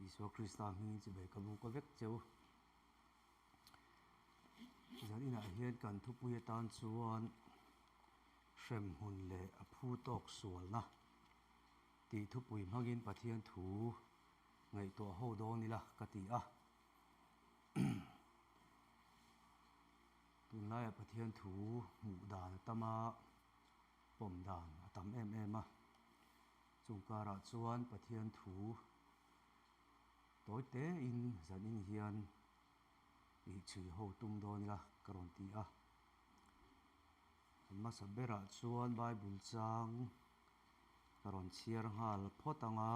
Isua Krista hmingin chibai ka buk a vek cheu. Zan inah hian kan thupui atan chuan hremhmun leh a phu tawk sualna tih thupui hmangin Pathian thu ngaihtuah ho dawn ila ka ti a. Tunlaiah Pathian thu hmuh dan a tam a, pawm dan a tam em em a. Chung karah chuan Pathian thu tawi tein zanin hian ih chhui ho tum dawn ila ka rawn ti a. A hmasa berah chuan Bible chang ka rawn chhiar nghal phawt ang a,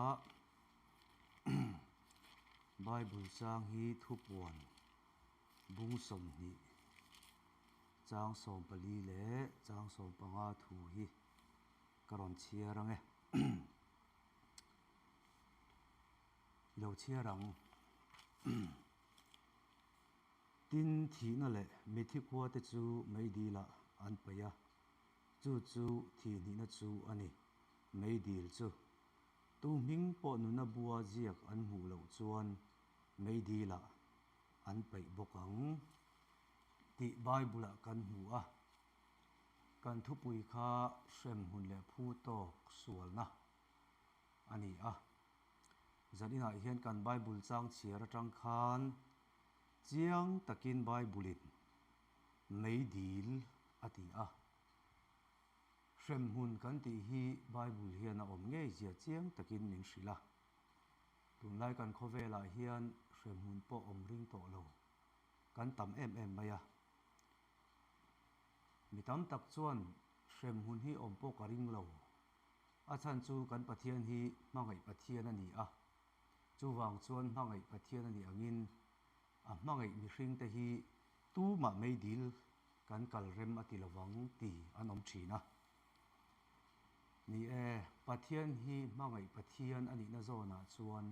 Bible chang hi thupuan bung 20 chang 14 leh chang 15 thu hi ka rawn chhiar ang e. I lo chhiar ang. Tin, thihna leh mithi khua te chu meidilah an paih a, chu chu thihhnihna chu a ni. Meidil chu tu hming pawh nuna bua ziak an hmuh loh chuan meidilah an paih bawk ang tih Bible-ah kan hmu a. Kan thupui kha hremhmun leh phu tawk sualna a ni a. Zaninah hian kan Bible chang chhiar atang khan chiang takin Bible-in meidil a ti a. Hremhmun kan tih hi Bible hian a awm ngei zia chiang takin min hrilh a. Tunlai kan khawvelah hian hremhmun pawh awm ring tawh lo kan tam em em mai a. Mi tam tak chuan hremhmun hi awm pawh ka ring lo. A chhan chu kan Pathian hi hmangaih Pathian a ni a. Chuvang chuan hmangaih Pathian a nih angin a hmangaih mihringte hi tumah meidil kan kal rem a ti lovang ti an awm thin a. Ni e, Pathian hi hmangaih Pathian a nihna zawnah chuan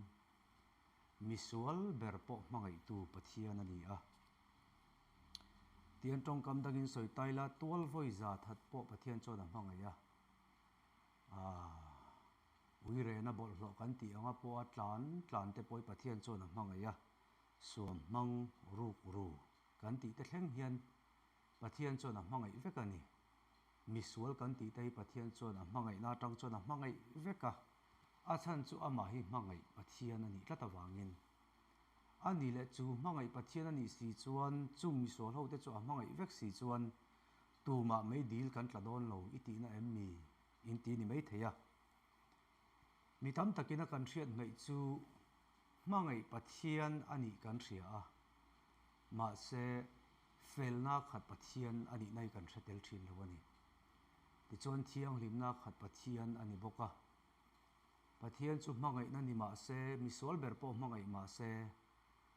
misual ber pawh hmangaihtu Pathian a ni a. Tian tawngkam dangin sawi tai la, tual vawi za that pawh Pathian chuan a hmangaih a. Aaa, ui rena bawlhhlawh kan tih anga pawha tlan tlan te pawh hi Pathian chuan a hmangaih a, suam hmang ruk ru kan tih te thleng hian Pathian chuan a hmangaih vek a ni. Misual kan tih te hi Pathian chuan a hmangaihna atang chuan a hmangaih vek a, a chhan chu amah hi hmangaih Pathian a nih tlat avangin. A nih leh chu hmangaih Pathian a nih si chuan chung misual ho te chu a hmangaih vek si chuan tumah mei dil kan tla dawn lo i tihna em mi in ti ni mai thei a. Mi tam takin a kan hriat hnaih chu hmangaih Pathian a nih kan hria a, mahse felna khat Pathian a nihna hi kan hre tel thin lo a ni. Tichuan thianghlimna khat Pathian a ni bawk a. Pathian chu hmangaihna ni mah se, misual ber pawh hmangaih mah se,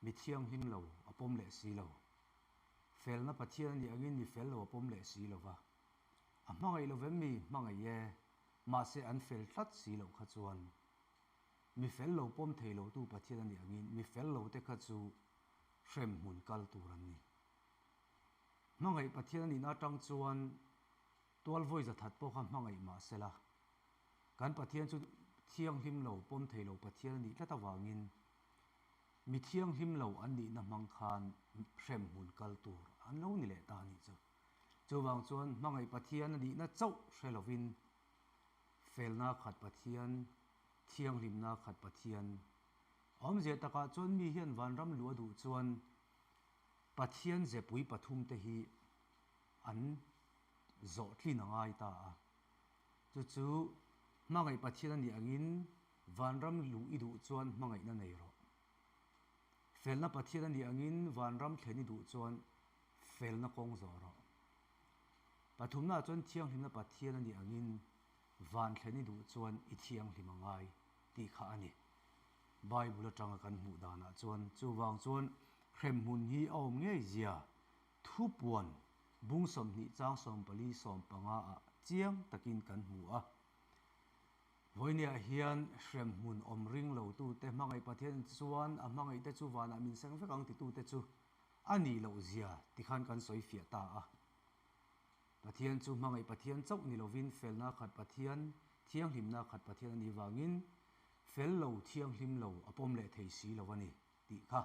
mi thianghlim lo a pawm leh si lo. Felna Pathian a nih angin mi fel lo a pawm leh si lo va. A hmangaih lo vem mi hmangaih e, mahse an fel tlat si loh kha chuan mi fel lo pawm thei lotu Pathian a nih angin mi fel lo te kha chu hremhmun kal tur an ni. Hmangaih Pathian a nihna atang chuan tualvawi zathat pawh kha hmangaih mah sela, Kan Pathian chu thianghlim lo, pawm thei lo Pathian a nih tlat avangin mi thianghlim lo an nihna hmang khan hremhmun kal tur an lo ni leh ta a nih chu. Chuvang chuan hmangaih Pathian a nihna chauh hre lovin felna khat Pathian, thianghlimna khat Pathian awmzia takah chuan mi hian vanram luh a duh chuan Pathian zepui pathumte hi an zawhtlin a ngai ta a. Chu chu hmangaih Pathian a nih angin vanram luh i duh chuan hmangaihna nei rawh. Felna Pathian a nih angin vanram thlen i duh chuan felna kawng zawh rawh. Pathumnaah chuan thianghlimna Pathian a nih angin van thlen i duh chuan i thianghlim a ngai tih kha a ni. Bible atanga kan hmuh danah chuan chuvang chuan hremhmun hi a awm ngei zia Thupuan bung 20 chang 14 15 ah chiang takin kan hmu a. Vawinia hian hremhmun awm ring lo tute hmangaih Pathian chuan a hmangaih te chu vanah min seng vek ang titute chu a nih loh zia tikhan kan sawi fiah ta a. Pathian chu hmangaih Pathian chauh ni lovin felna khat Pathian, thianghlimna khat Pathian a nih vangin fel lo, thianghlim lo a pawm leh thei si lo a ni tih kha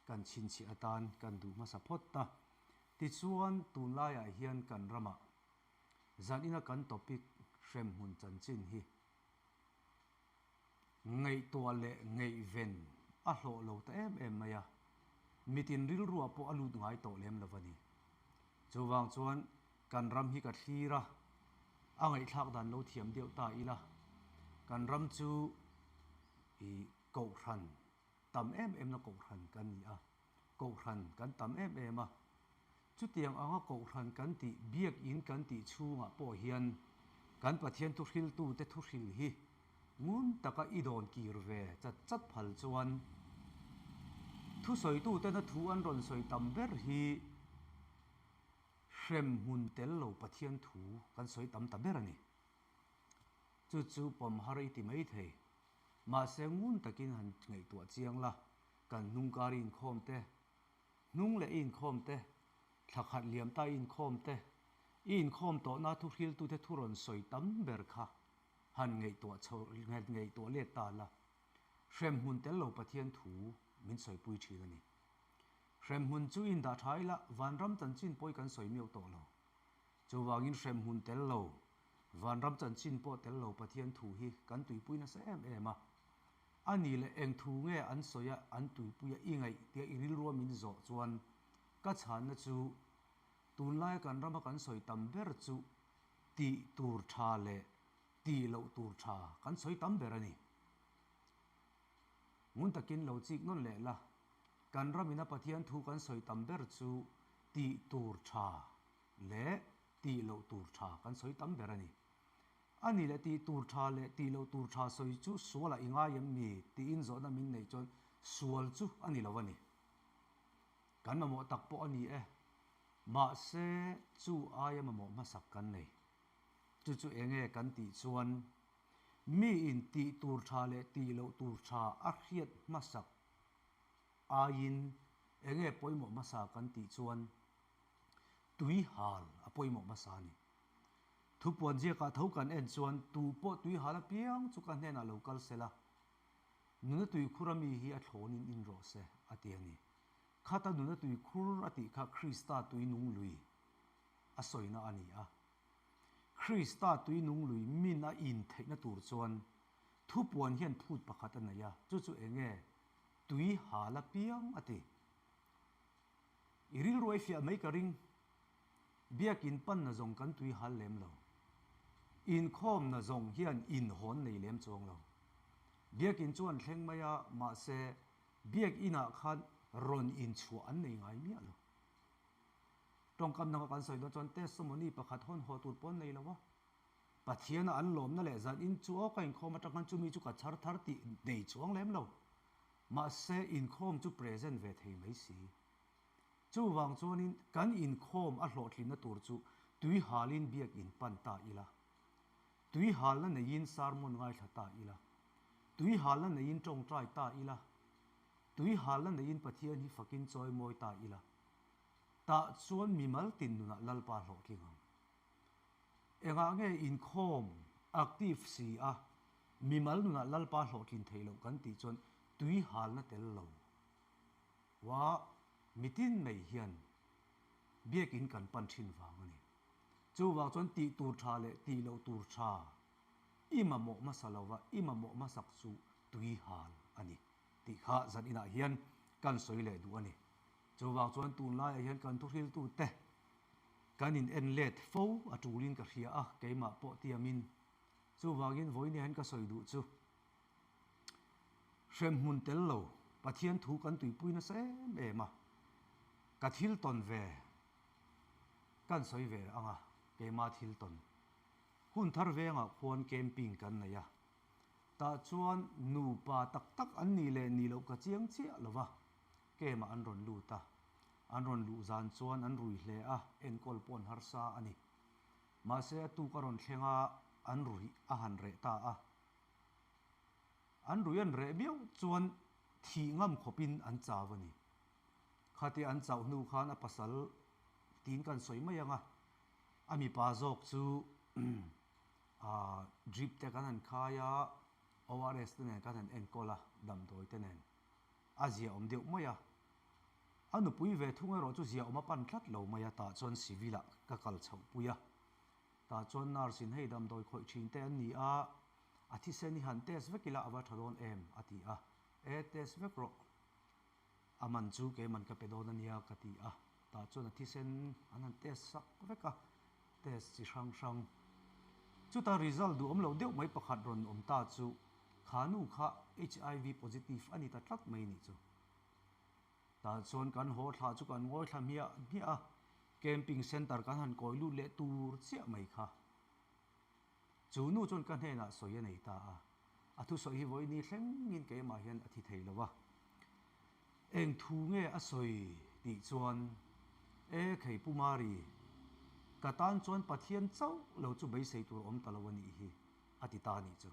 kan chhinchhiah atan kan duh hmasa phawt ta. Tichuan, tunlaiah hian kan ramah zanina kan topic hremhmun chanchin hi ngaihtuah leh ngaihven a hlawh lo ta em em mai a, mitin rilruah pawh a lut ngai tawh lem lo a ni. Chuvang chuan kan ram hi ka thlir a, a ngaihthlak dan lo thiam deuh ta ila, kan ram chu i kohhran tam em em na kohhran kan ni a, kohhran kan tam em em a, chutiang anga kohhran kan tih biakin kan tih chhungah pawh hian kan Pathian thuhriltute thuhril hi ngun taka i dawn kir ve chat chat phal chuan thusawitutena thu an rawn sawi tam ber hi hrem hmun tel lo Pathian thu kan sawi tam ta ber a ni. Chu chu pawm har i ti mai thei. Mahse ngun takin han ngaihtuah chiang la, kan hnung kar i inkhawm te, hnung leh i inkhawm te, thla khat liam ta i inkhawm te, i inkhawm tawhna thuhriltute thu rawn sawi tam ber kha han ngaihtuah chho ngaihtuah let ta la, hrem hmun tel lo Pathian thu min sawipui thin a ni. Hremhmun chu indah tha ila vanram chanchin pawh i kan sawi miau tawh lo. Chuvangin hremhmun tel lo, vanram chanchin pawh tel lo Pathian thu hi kan tuipui nasa em em a. A ni leh eng thu nge an sawi a an tuipui a i ngaih tia i rilrua min zawh chuan ka chhanna chu tunlaia kan rama kan sawi tam ber chu tih tur tha leh tih loh tur tha kan sawi tam ber a ni. Ngun takin lo chik nawn leh la, kan ramina Pathian thu kan sawi tam ber chu tih tur tha leh tih loh tur tha kan sawi tam ber a ni. A ni leh tih tur tha leh tih loh tur tha sawi chu sualah i ngai em ni tiin zawhna min neih chuan sual chu a ni lo a ni. Kan mamawh tak pawh a ni e. Mahse chu aia mamawh hmasak kan nei. Chu chu eng nge kan tih chuan Mi in tih tur tha leh tih loh tur tha a hriat hmasak aiin enge pawimawh hmasa kan tih chuan tui hal a pawimawh hmasa a ni. Thupuan ziakah tho kan en chuan tu pawh tui hal apiang chu ka hnenah lo kal sela, nuna tuikhur a mi hi a thlawnin in rawh se a ti a ni. Khata nuna tuikhur a tih kha Krista tui nung lui a sawina a ni a. Krista tui nung lui min a in theihna tur chuan thupuan hian phut pakhat a nei a, chu chu eng nge? Tui hal a piang a ti. I rilru ei fiah mai ka ring. Biakin panna zawng kan tui hal lem lo. Inkhawmna zawng hian inhawn nei lem chuang lo. Biakin chuan thleng mai a, mahse biakinah khan rawn inchhuah an nei ngai miah lo. Tawngkam danga kan sawi dawn chuan testimony pakhat hawn haw tur pawh an nei lo a, Pathiana an lawmna leh zan in chu aw ka inkhawm atang khan chumi chu ka chhar thar tih nei chuang lem lo. Mahse inkhawm chu present ve thei mai si. Chuvang chuanin kan inkhawm a hlawhtlinna tur chu tui halin biakin pan ta ila, tui halna neiin sermon ngaithla ta ila, tui halna neiin tawngtai ta ila, tui halna neiin Pathian hi fakin chawimawi ta ila, Tah chuan mimal tin nunah Lalpa hlawhtling ang. Engah nge inkhawm, active, si a, mimal nunah Lalpa hlawhtlin theih loh kan tih chuan tui halna tel lo wa mitin mai hian biakin kan pan thin vang a ni. Chuvang chuan tih tur tha leh tih loh tur tha i mamawh hmasa lova i mamawh hmasak chu tui hal a ni tih kha zan inah hian kan sawi leh duh a ni. Chuvang chuan tunlaiah hian kan thuhriltute kan in en let fo a tulin ka hria a, keimah pawh tiamin. Chuvangin vawiin hian ka sawi duh chu hremhmun tel lo Pathian thu kan tuipui nasa em em a, ka thil tawn ve kan sawi ve ang a, keimah thil tawn. Hun thar vengah khuan camping kan nei a, tah chuan nupa tak tak an nih leh nih loh ka chiang chiah lo va, Camp ah an rawn lut a, an rawn luh zan chuan an rui hle a, enkawl pawh an harsa a ni. Mahse a tuk a rawn thleng a, an ruih a han reh ta a. An rui an reh miau chuan thih ngam khawpin an chau a ni. Khatia an chauh hnu khan a pasal tiin kan sawi mai ang a, a mipa zawk chu drip te kan han khai a. ORS te nen kan han enkawl a, damdawi te nen. A ziaawm deuh mai a. A nupui ve thung erawh chu ziaawm a pan tlat lo mai a, tah chuan civil ah ka kal chhoh pui a. Tah chuan nurse in hei damdawi khawih thin te an ni a, a thisen hi han test vek ila a va tha dawn em? a ti a. E test vek rawh. A man chu keiman ka pe dawn a nia ka ti a. Tah chuan a thisen an han test sak vek a, test chi hrang hrang. Chuta result duhawm lo deuh mai pakhat rawn awm ta chu kha nu kha HIV positive a ni ta tlat mai nih chu. Tah chuan kan haw thla chu kan ngawi thla hmiah hmiah a, camping centre kan han kawi lut leh tur chiah mai kha. Chu nu chuan ka hnenah sawi a nei ta a, a thusawi hi vawiin ni thlengin keimah hian a thi thei lo a. Eng thu nge a sawi tih chuan, E khei Pu Mari, ka tan chuan Pathian chauh lo chu beisei tur awm ta lo a nih hi, a ti ta a nih chu.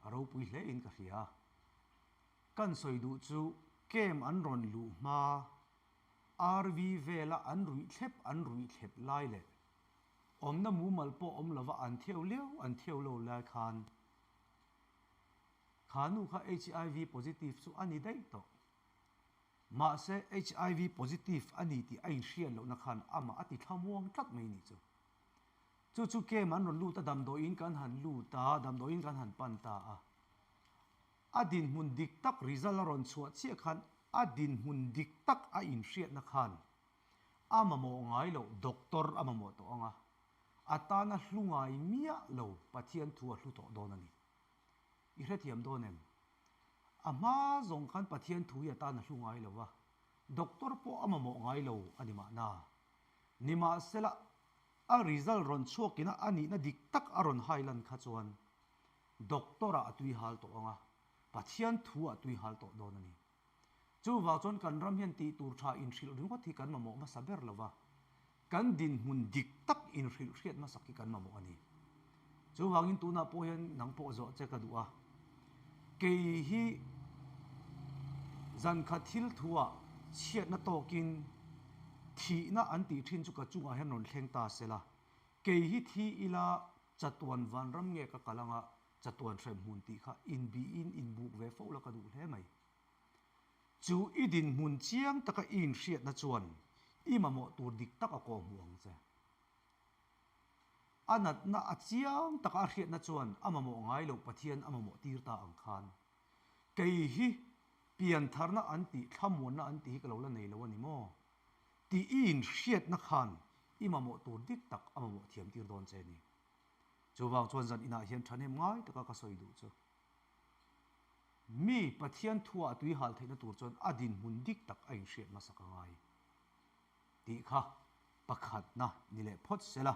A ropui hle in ka hria. Kan sawi duh chu camp an rawn luh hma RV vela an ruih thlep an ruih thlep lai leh Awmna mumal pawh awm lova an theu liau an theu lo lai khan kha nu kha HIV positive chu a ni daih tawh. Mahse HIV positive a ni tih a inhriat lohna khan amah a ti thlamuang tlat mai nih chu. Chu chu kem an rawn lut a damdawiin kan han lut a, damdawiin kan han pan ta a. A dinhmun dik tak result a rawn chhuah chiah khan a dinhmun dik tak a inhriatna khan A mamawh ngai loh doctor a mamawh tawh ang a, a tana hlu ngai miah lo Pathian thu a hlu tawh dawn a ni. I hrethiam dawn em? A hma zawng khan Pathian thu hi a tan a hlu ngai lo va, doctor pawh a mamawh ngai lo a ni mahna. Nimahsela, a result rawn chhuakina a nihna dik tak a rawn hailan kha chuan doctor ah a tui hal tawh ang a, Pathian thu ah tui hal tawh dawn a ni. Chuvang chuan kan ram hian tih tur tha inhrilh ringawt hi kan mamawh hmasa ber lo va, kan dinhmun dik tak inhrilh hriat hmasak hi kan mamawh a ni. Chuvangin tunah pawh hian nang pawh zawh che ka duh a, kei hi zankhat thil thuah chhiatna tawkin thihna an tih thin chu ka chungah hian rawn thleng ta se la, kei hi thi ila chatuan vanram nge ka kal anga chatuan hremhmun tih kha inbihin inbuk ve fo la ka duh hle mai. Chu i dinhmun chiang taka i inhriatna chuan i mamawh tur dik tak a kawhhmuh ang che. A natna a chiang taka a hriatna chuan a mamawh ngai loh Pathian a mamawh tir ta ang khan, Kei hi piantharna an tih, thlamuanna an tih hi ka lo la nei lo a ni maw? tih i inhriatna khan i mamawh tur dik tak a mamawh thiam tir dawn che a ni. Chuvang chuan zan inah hian thahnem ngai taka ka sawi duh chu. Mi Pathian thua a tui hal theihna tur chuan a dinhmun dik tak a inhriat hmasak a ngai tih kha pakhatna ni leh phawt se la.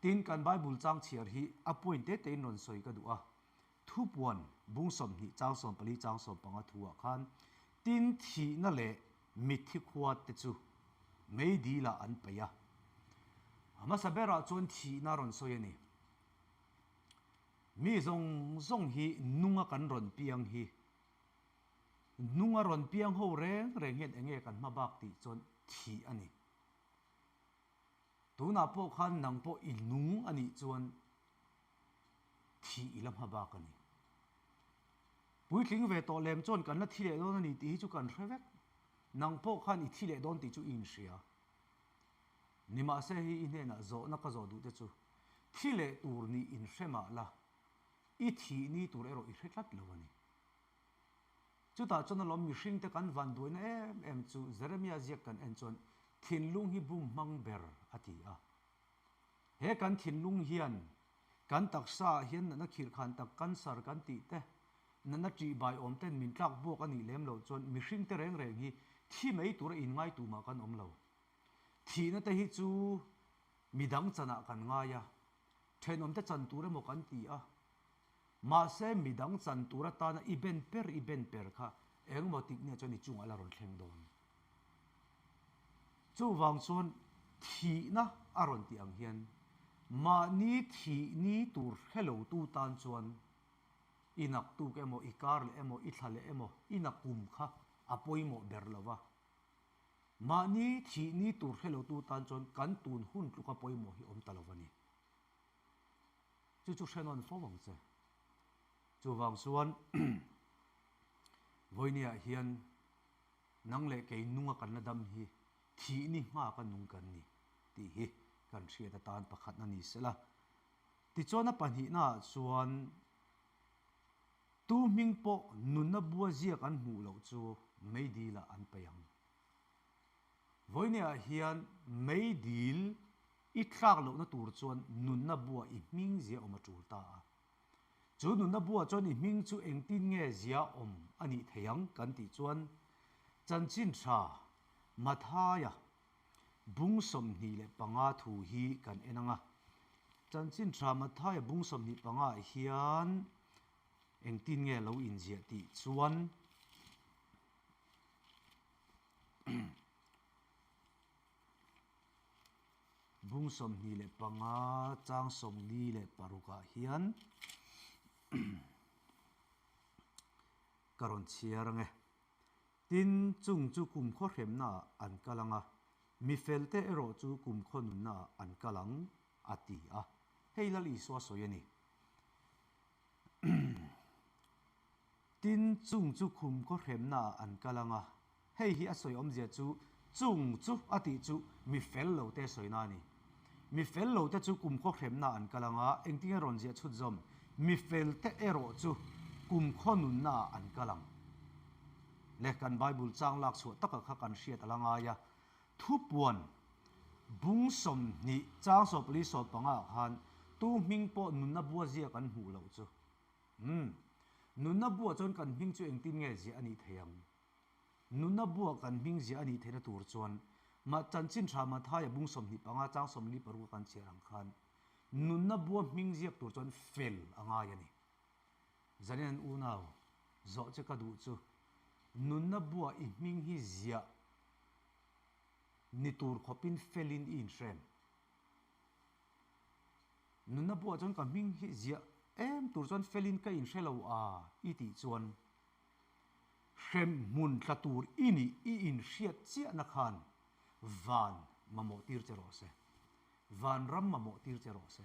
Tin, kan Bible chang chhiar hi a point te tein rawn sawi ka duh a. Thupuan bung 20 chang 14 chang 15 thuah khan tin thihna leh mitthi khua te chu meidilah an peih a. A hmasa berah chuan thihna a rawn sawi a ni. Mi zawng zawng hi nunga kan rawn piang hi, nunga rawn piang ho reng reng hian enge kan hma bak tih chuan thih a ni. Tunah pawh khan nang pawh i nung a nih chuan thih i la hma bak a ni. Puitling ve tawh lem chuan kan la thi leh dawn a ni tih hi chu kan hre vek. Nang pawh khan i thi leh dawn tih chu i inhria. Nimahse hi i hnenah zawhna ka zawh duh te chu thi leh tur nih inhre mah la, i thih ni tur erawh i hre tlat lo a ni. Chutah chuan alawm mihringte kan van duaina em em chu Jeremia ziak kan en chuan thinlung hi bum hmang ber a ti a. He kan thinlung hian kan taksa ah hian natna khirhkhan tak cancer kan tih te, natna ṭihbai awm ten min tlak buak a nih lem loh chuan mihringte reng reng hi thi mai tura inngai tumah kan awm lo. Thihna te hi chu midang chanah kan ngai a, thenawmte chan tur emaw kan ti a, mahse midang chan tur atana i ben per i ben per kha engemaw tik nia chuan i chungah la rawn thleng dawn. Chuvang chuan thihna a rawn tih ang hian mahni thih ni tur hre lo tu tan chuan i naktuk emaw, i kar leh emaw, i thla leh emaw, i nakum kha a pawimawh ber lo va. Mahni thih ni tur hre lotu tan chuan kan tun hun tluka pawimawh hi awm ta lo a ni. Chu chu hre nawn fo ang che. Chuvang chuan vawinia hian nang leh kei nunga kan la dam hi thih ni nghaka nung kan ni tih hi kan hriat atan pakhatna ni sela. Tichuan a pahnihnaah chuan tu hming pawh nunna bua ziak an hmuh loh chu meidilah an paih ang. Vawinia hian meidil i thlak lohna tur chuan nunna bua i hming zia awm a tul ta a. Chu nunna bua chuan i hming chu engtin nge zia awm a nih thei ang kan tih chuan chanchin tha Mathaia bung 25 thu hi kan en ang a. Chanchin tha Mathaia bung 25 ah hian engtin nge lo inziah tih chuan Bung 25 chang 46 ah hian ka rawn chhiar ang e. Tin, chung chu kumkhaw hremna ah an kal ang a, mi felte erawh chu kumkhaw nunna ah an kal ang, a ti a. Hei Lal Isua sawi a ni. Tin, chung chu khum khaw hremna ah an kal ang a, hei hi a sawi awmzia chu chung chu a tih chu mi fel lo te sawina a ni. Mi fel lo te chu kum khaw hremna ah an kal ang a, engtin nge rawn ziah chhut zawm? Mi fel te erawh chu kum khaw nunna ah an kal ang. Le kan Bible chang lak chhuah taka kha kan hriat a la ngai a, thupuan bung 20 chang 44 15 ah khan tu hming pawh nunna bua ziak an hmuh loh chu Umm. Nunna buah chuan kan hming chu engtin nge ziah a nih thei ang? Nunna buah kan hming ziah a nih theihna tur chuan mah chanchin tha Mathaia bung 25 chang 46 a kan chhiar ang khan nunna bua hming ziak tur chuan fel a ngai a ni. Zanin an unau zawh che ka duh chu nunna buah i hming hi ziah ni tur khawpin felin i inhrem. Nunna buah chuan ka hming hi ziah em tur chuan felin ka inhre lo a i tih chuan hrem hmun tla tur i nih i inhriat chiahna khan van mamawh tir che rawh se. Van ram mamawh tir che rawh se.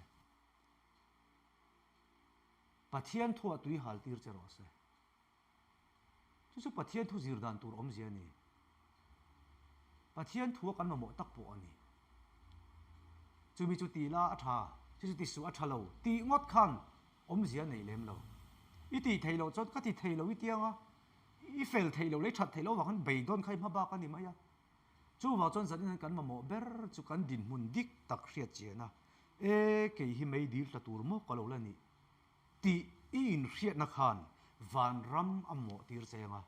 Pathian thuah tui hal tir che rawh se. Chu chu Pathian thu zir dan tur awmzia a ni. Pathian thua kan mamawh tak pawh a ni. Chumi chu ti la a tha, chu chu ti suh a tha lo tih ngawt khan awmzia a nei lem lo. I tih theih loh chuan ka ti thei lo i tiang a, i fel theih loh leh i that theih loh avang khan beidawn kha i hma bak a ni mai a. Chuvang chuan zanin hian kan mamawh ber chu kan dinhmun dik tak hriat chian a, e kei hi meidil tla tur maw ka lo la nih Tih i inhriatna khan vanram a mamawh tir che ang a,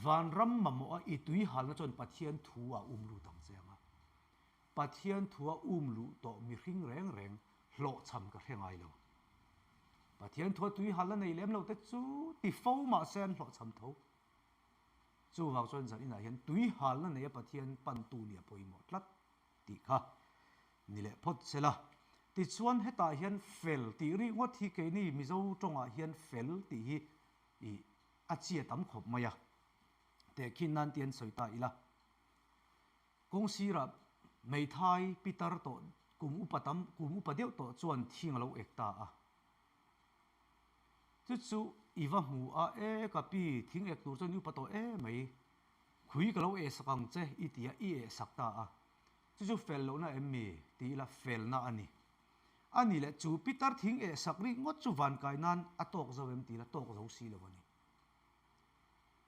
vanram mamawh a i tui halna chuan Pathian thu a um lut ang che ang a. Pathian thu a um luh tawh mihring reng reng hlawhchham ka hre ngai lo. Pathian thu a tui halna nei lem lo te chu ti fo mahse an hlawhchham tho. Chuvang chuan zan inah hian tui halna nei a Pathian pantu nia pawimawh tlat. tih kha ni leh phawt se la. Tichuan hetah hian fel tih rih ngawt hi keini Mizo tawngah hian fel tih hi ih a chia tam khawp mai a. Tehkhin nan ti an sawi ta ila. Kawng sirah hmeithai pitar tawh kum upa tam kum upa deuh tawh chuan thing a lo ek ta a. Chu chu i va hmu a, e ka pi thing ek tur chuan i upa tawh e mai. Khui ka lo ehsak ang che i ti a, i ehsak ta a. Chu chu fel lohna em mi? Ti ila felna a ni. A ni leh chu pitar thing ehsak rik ngawt chu van kai nan a tawk zo em ti ila tawk zo si lo a ni.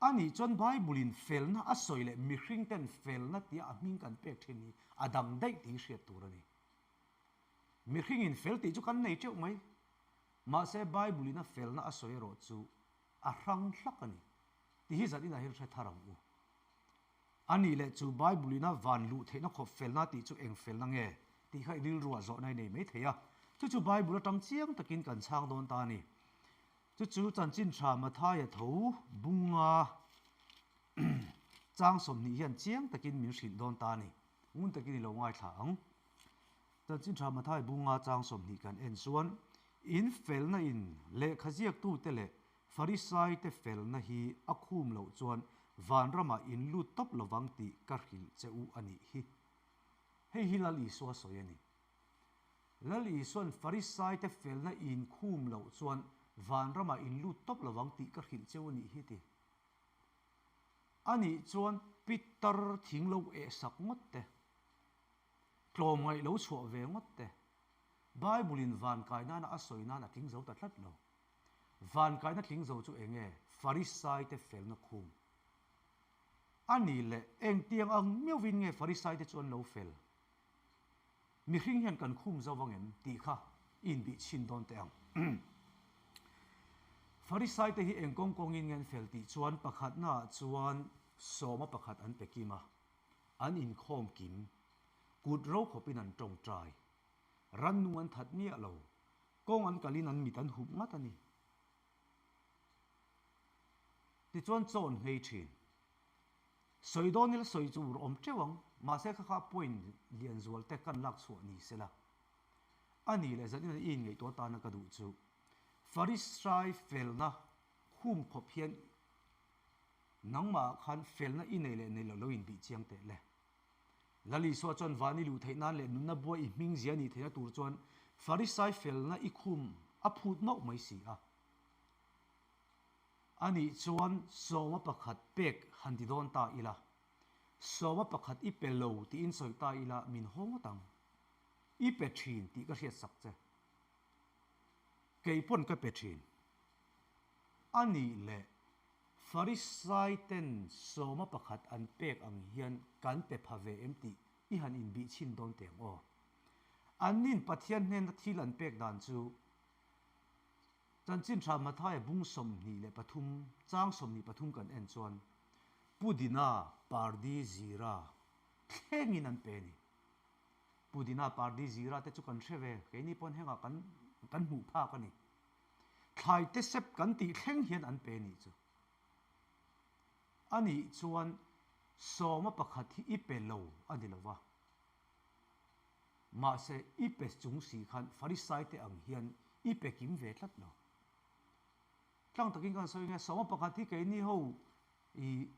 A nih chuan Bible in felna a sawi leh mihring ten felna tia a hming kan pek thin hi a dang daih tih hriat tur a ni. Mihring in fel tih chu kan nei teuh mai. Mahse Bible in a felna a sawi erawh chu a hrang hlak a ni. Ti hi zan inah hian hre thar ang u. A nih leh chu Bible ina van luh theihna khawp felna tih chu eng felna nge tih kha i rilruah zawhna i nei mai thei a. Chu chu Bible atang chiang takin kan chhang dawn ta a ni. Chu chu chanchin tha Mathaia tho bunga chang 20 hian chiang takin min hrilh dawn ta a ni. Ngun takin i lo ngaithla ang. Chanchin tha Mathai bunga chang 20 kan en chuan in felna in lehkha ziaktute leh Farisaite felna hi a khum loh chuan vanramah in lut tawp lovang tih ka hrilh che u a nih hi. Hei hi Lal Isua sawi a ni. Lal Isua'n Farisaite felna in khum loh chuan Vanramah in lut tawp lovang tih ka hrilh cheu a nih hi ti. Anih chuan pitar thing lo eh sak ngawt te, tlawmngaih lo chhuah ve ngawt te, Bible in van kai nana a sawi nan a tling zo ta tlat lo. Van kaina tling zo chu eng nge? Farisai te felna khum. A nih leh engtiang ang miauvin nge Farisai te chu an lo fel? Mihring hian kan khum zo vang em tih kha i inbih chhin dawn teh ang. Farisai te hi eng kawng kawngin nge an fel tih chuan pakhatnaah chuan sawma pakhat an pe kim a, an inkhawm kim, kut ro khawpin an tawngtai, rannung an that miah lo, kawng an kalin an mit an hup ngat a ni. Tichuan chaw an nghei thin. Sawi dawn ila sawi chu ur awm teuh ang, mahse kha kha point lian zual te kan lak chhuah ni sela. A ni leh zanin i inngaihtuah tana ka duh chu Farisai felna khum khawp hian nangmah ah khan felna i nei leh nei loh lo inbih chiang teh le. Lal Isua chuan van i luh theih nan leh nunna buai i hming zia nih theihna tur chuan Farisai felna i khum a phut mauh mai si a. Anih chuan sawma pakhat pek han ti dawn ta ila, sawma pakhat i pe lo tiin sawi ta ila min haw ngawt ang. I pe thin tih ka hriat sak che. Kei pawn ka pe thin. Anih leh Farisai ten sawma pakhat an pek ang hian kan pe pha ve em tih i han inbih chhin dawn teh ang aw. Annin Pathian hnena thil an pek dan chu Chanchin Tha Mathaia bung 23 chang 23 kan en chuan Pudina Pardi Zira thlengin an pe a ni. Pudina Pardi Zira te chu kan hre ve, keini pawn hengah kan kan hmuh phak a ni. Thlai te sep kan tih thleng hian an pe a nih chu. A nih chuan sawma pakhat hi i pe lo a ni lo va. Mahse, i pe chung si khan Farisai te ang hian i pe kim ve tlat lo. Tlang takin kan sawi nge, sawma pakhat hi keini ho i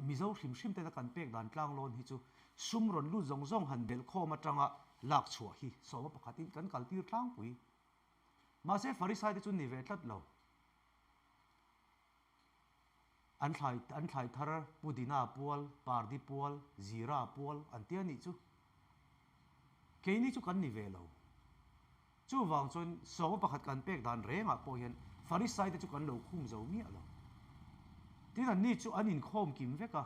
Mizo hrim hrim tena kan pek dan tlang lawn hi chu sum rawn lut zawng zawng han belh khawm atanga lak chhuah hi sawma pakhatin kan kaltir tlangpui. Mahse, Farisai te chu ni ve tlat lo. An thlai an thlai thar Pudina pual, Pardi pual, Zira pual an tia nih chu. Keini chu kan ni ve lo. Chuvang chuan sawma pakhat kan pek dan rengah pawh hian Farisai te chu kan lo khum zo miah lo. Tin anni chu an inkhawm kim vek a,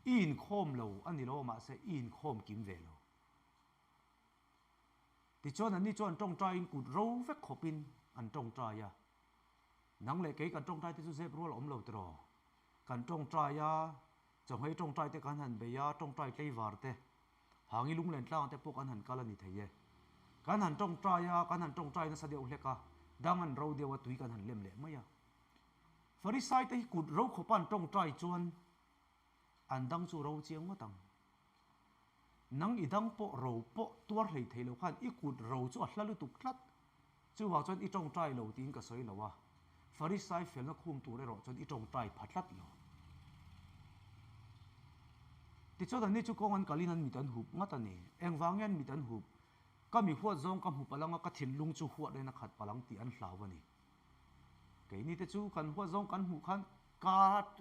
i inkhawm lo a ni lo mahse i inkhawm kim ve lo. Tichuan anni chu an tawngtaiin kut ro vek khawpin an tawngtai a. Nang leh kei kan tawngtai te chu zep rual a awm lo tiraw? Kan tawngtai a, chawhmei tawngtai te kan han bei a, tawngtai tleivar te, hangi lunglen tlang te pawh kan han kal a ni thei e. Kan han tawngtai a, kan han tawngtai nasa deuh hlek a, dang an ro deuh a, tui kan han lem leh mai a. Farisai te hi kut ro khawpa an tawngtai chuan an dang chu ro chiang ngawt ang. Nang i dang pawh ro pawh tuar hlei thei lo khan i kut ro chu a hla lutuk tlat. Chuvang chuan i tawngtai lo tiin ka sawi lo a, Farisai felna khum tur erawh chuan i tawngtai pha tlat lo. Tichuan anni chu kawng an kalin an mit an hup ngat a ni. Engvang nge an mit an hup? Ka mi huat zawng ka hmu palang a, ka thinlung chu huat reng a khat palang tih an hlau a ni. Keini te chu kan huat zawng kan hmuh khan ka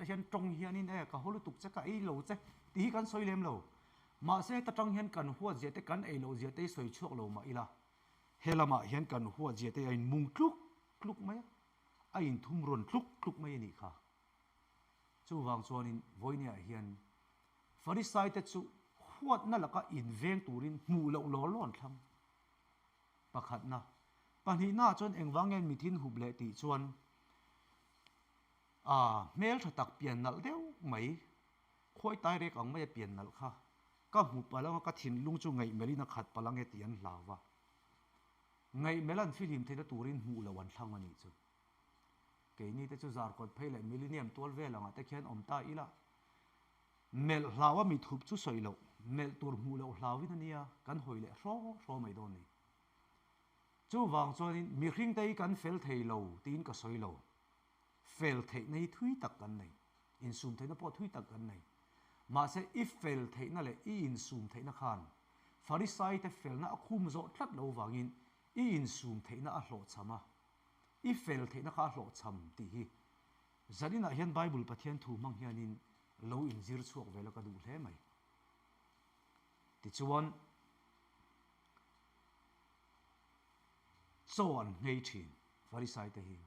hian tawng hianin e ka haw lutuk che ka ei lo che tih hi kan sawi lem lo. Mahse heta tang hian kan huat zia te kan ei loh zia te hi sawi chhuak lo mah ila he lamah hian kan huat zia te a inmung tluk tluk mai a, a inthum rawn tluk tluk mai a nih kha. Chuvang chuanin vawinia hian Farisai te chu huatna laka inveng turin hmuh loh law law an thlang. Pakhatna, pahnihnaah chuan engvang nge mithin hup leh tih chuan a hmeltha tak pian nalh deuh mai, khawi tai rek ang maia pian nalh kha ka hmu palh anga ka thinlung chu ngaihmelhin a khat palh ange tih an hlau va. Ngaihmelh an fihlim theihna turin hmuh loh an thlang a nih chu. Keini te chu Zarkawt phei leh Millennium tual vel angah te khian awm ta ila, Melh hlau a mit hup chu sawi loh, melh tur hmuh loh hlauin a nia, kan hawi leh hraw hraw mai dawn ni. Chuvang chuanin mihringte hi kan fel thei lo tiin ka sawi lo. Fel theihna hi thui tak kan nei, insum theihna pawh thui tak kan nei. Mahse i fel theihna leh i insum theihna khan Farisai te felna a khum zawh tlat lo vangin i insum theihna a hlawhchham a. I fel theihna kha a hlawhchham tih hi zaninah hian Bible Pathian thu hmang hianin lo inzir chhuak ve la ka duh hle mai. Tichuan, chaw an nghei thin Farisaite hi.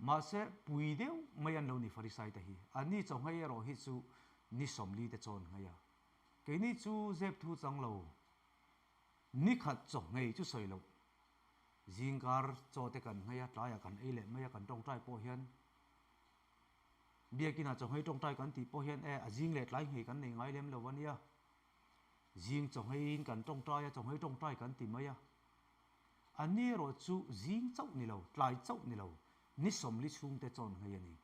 Mahse, pui deuh mai an lo ni Farisaite hi. Anni chaw nghei erawh hi chu ni 40 te chaw an nghei a. Keini chu zep thu chang lo, ni khat chaw nghei chu sawi loh. Zingkar chaw te kan nghei a, tlaiah kan ei leh mai a, kan tawngtai pawh hian Biakinah chaw nghei tawngtai kan tih pawh hian e, a zing leh tlai nghei kan nei ngai lem lo a nia. Zing chaw ngheiin kan tawngtai a, chaw nghei tawngtai kan ti mai a. A ni erawh chu zing chauh ni lo, tlai chauh ni lo, ni 40 chhungte chawn nghei a ni.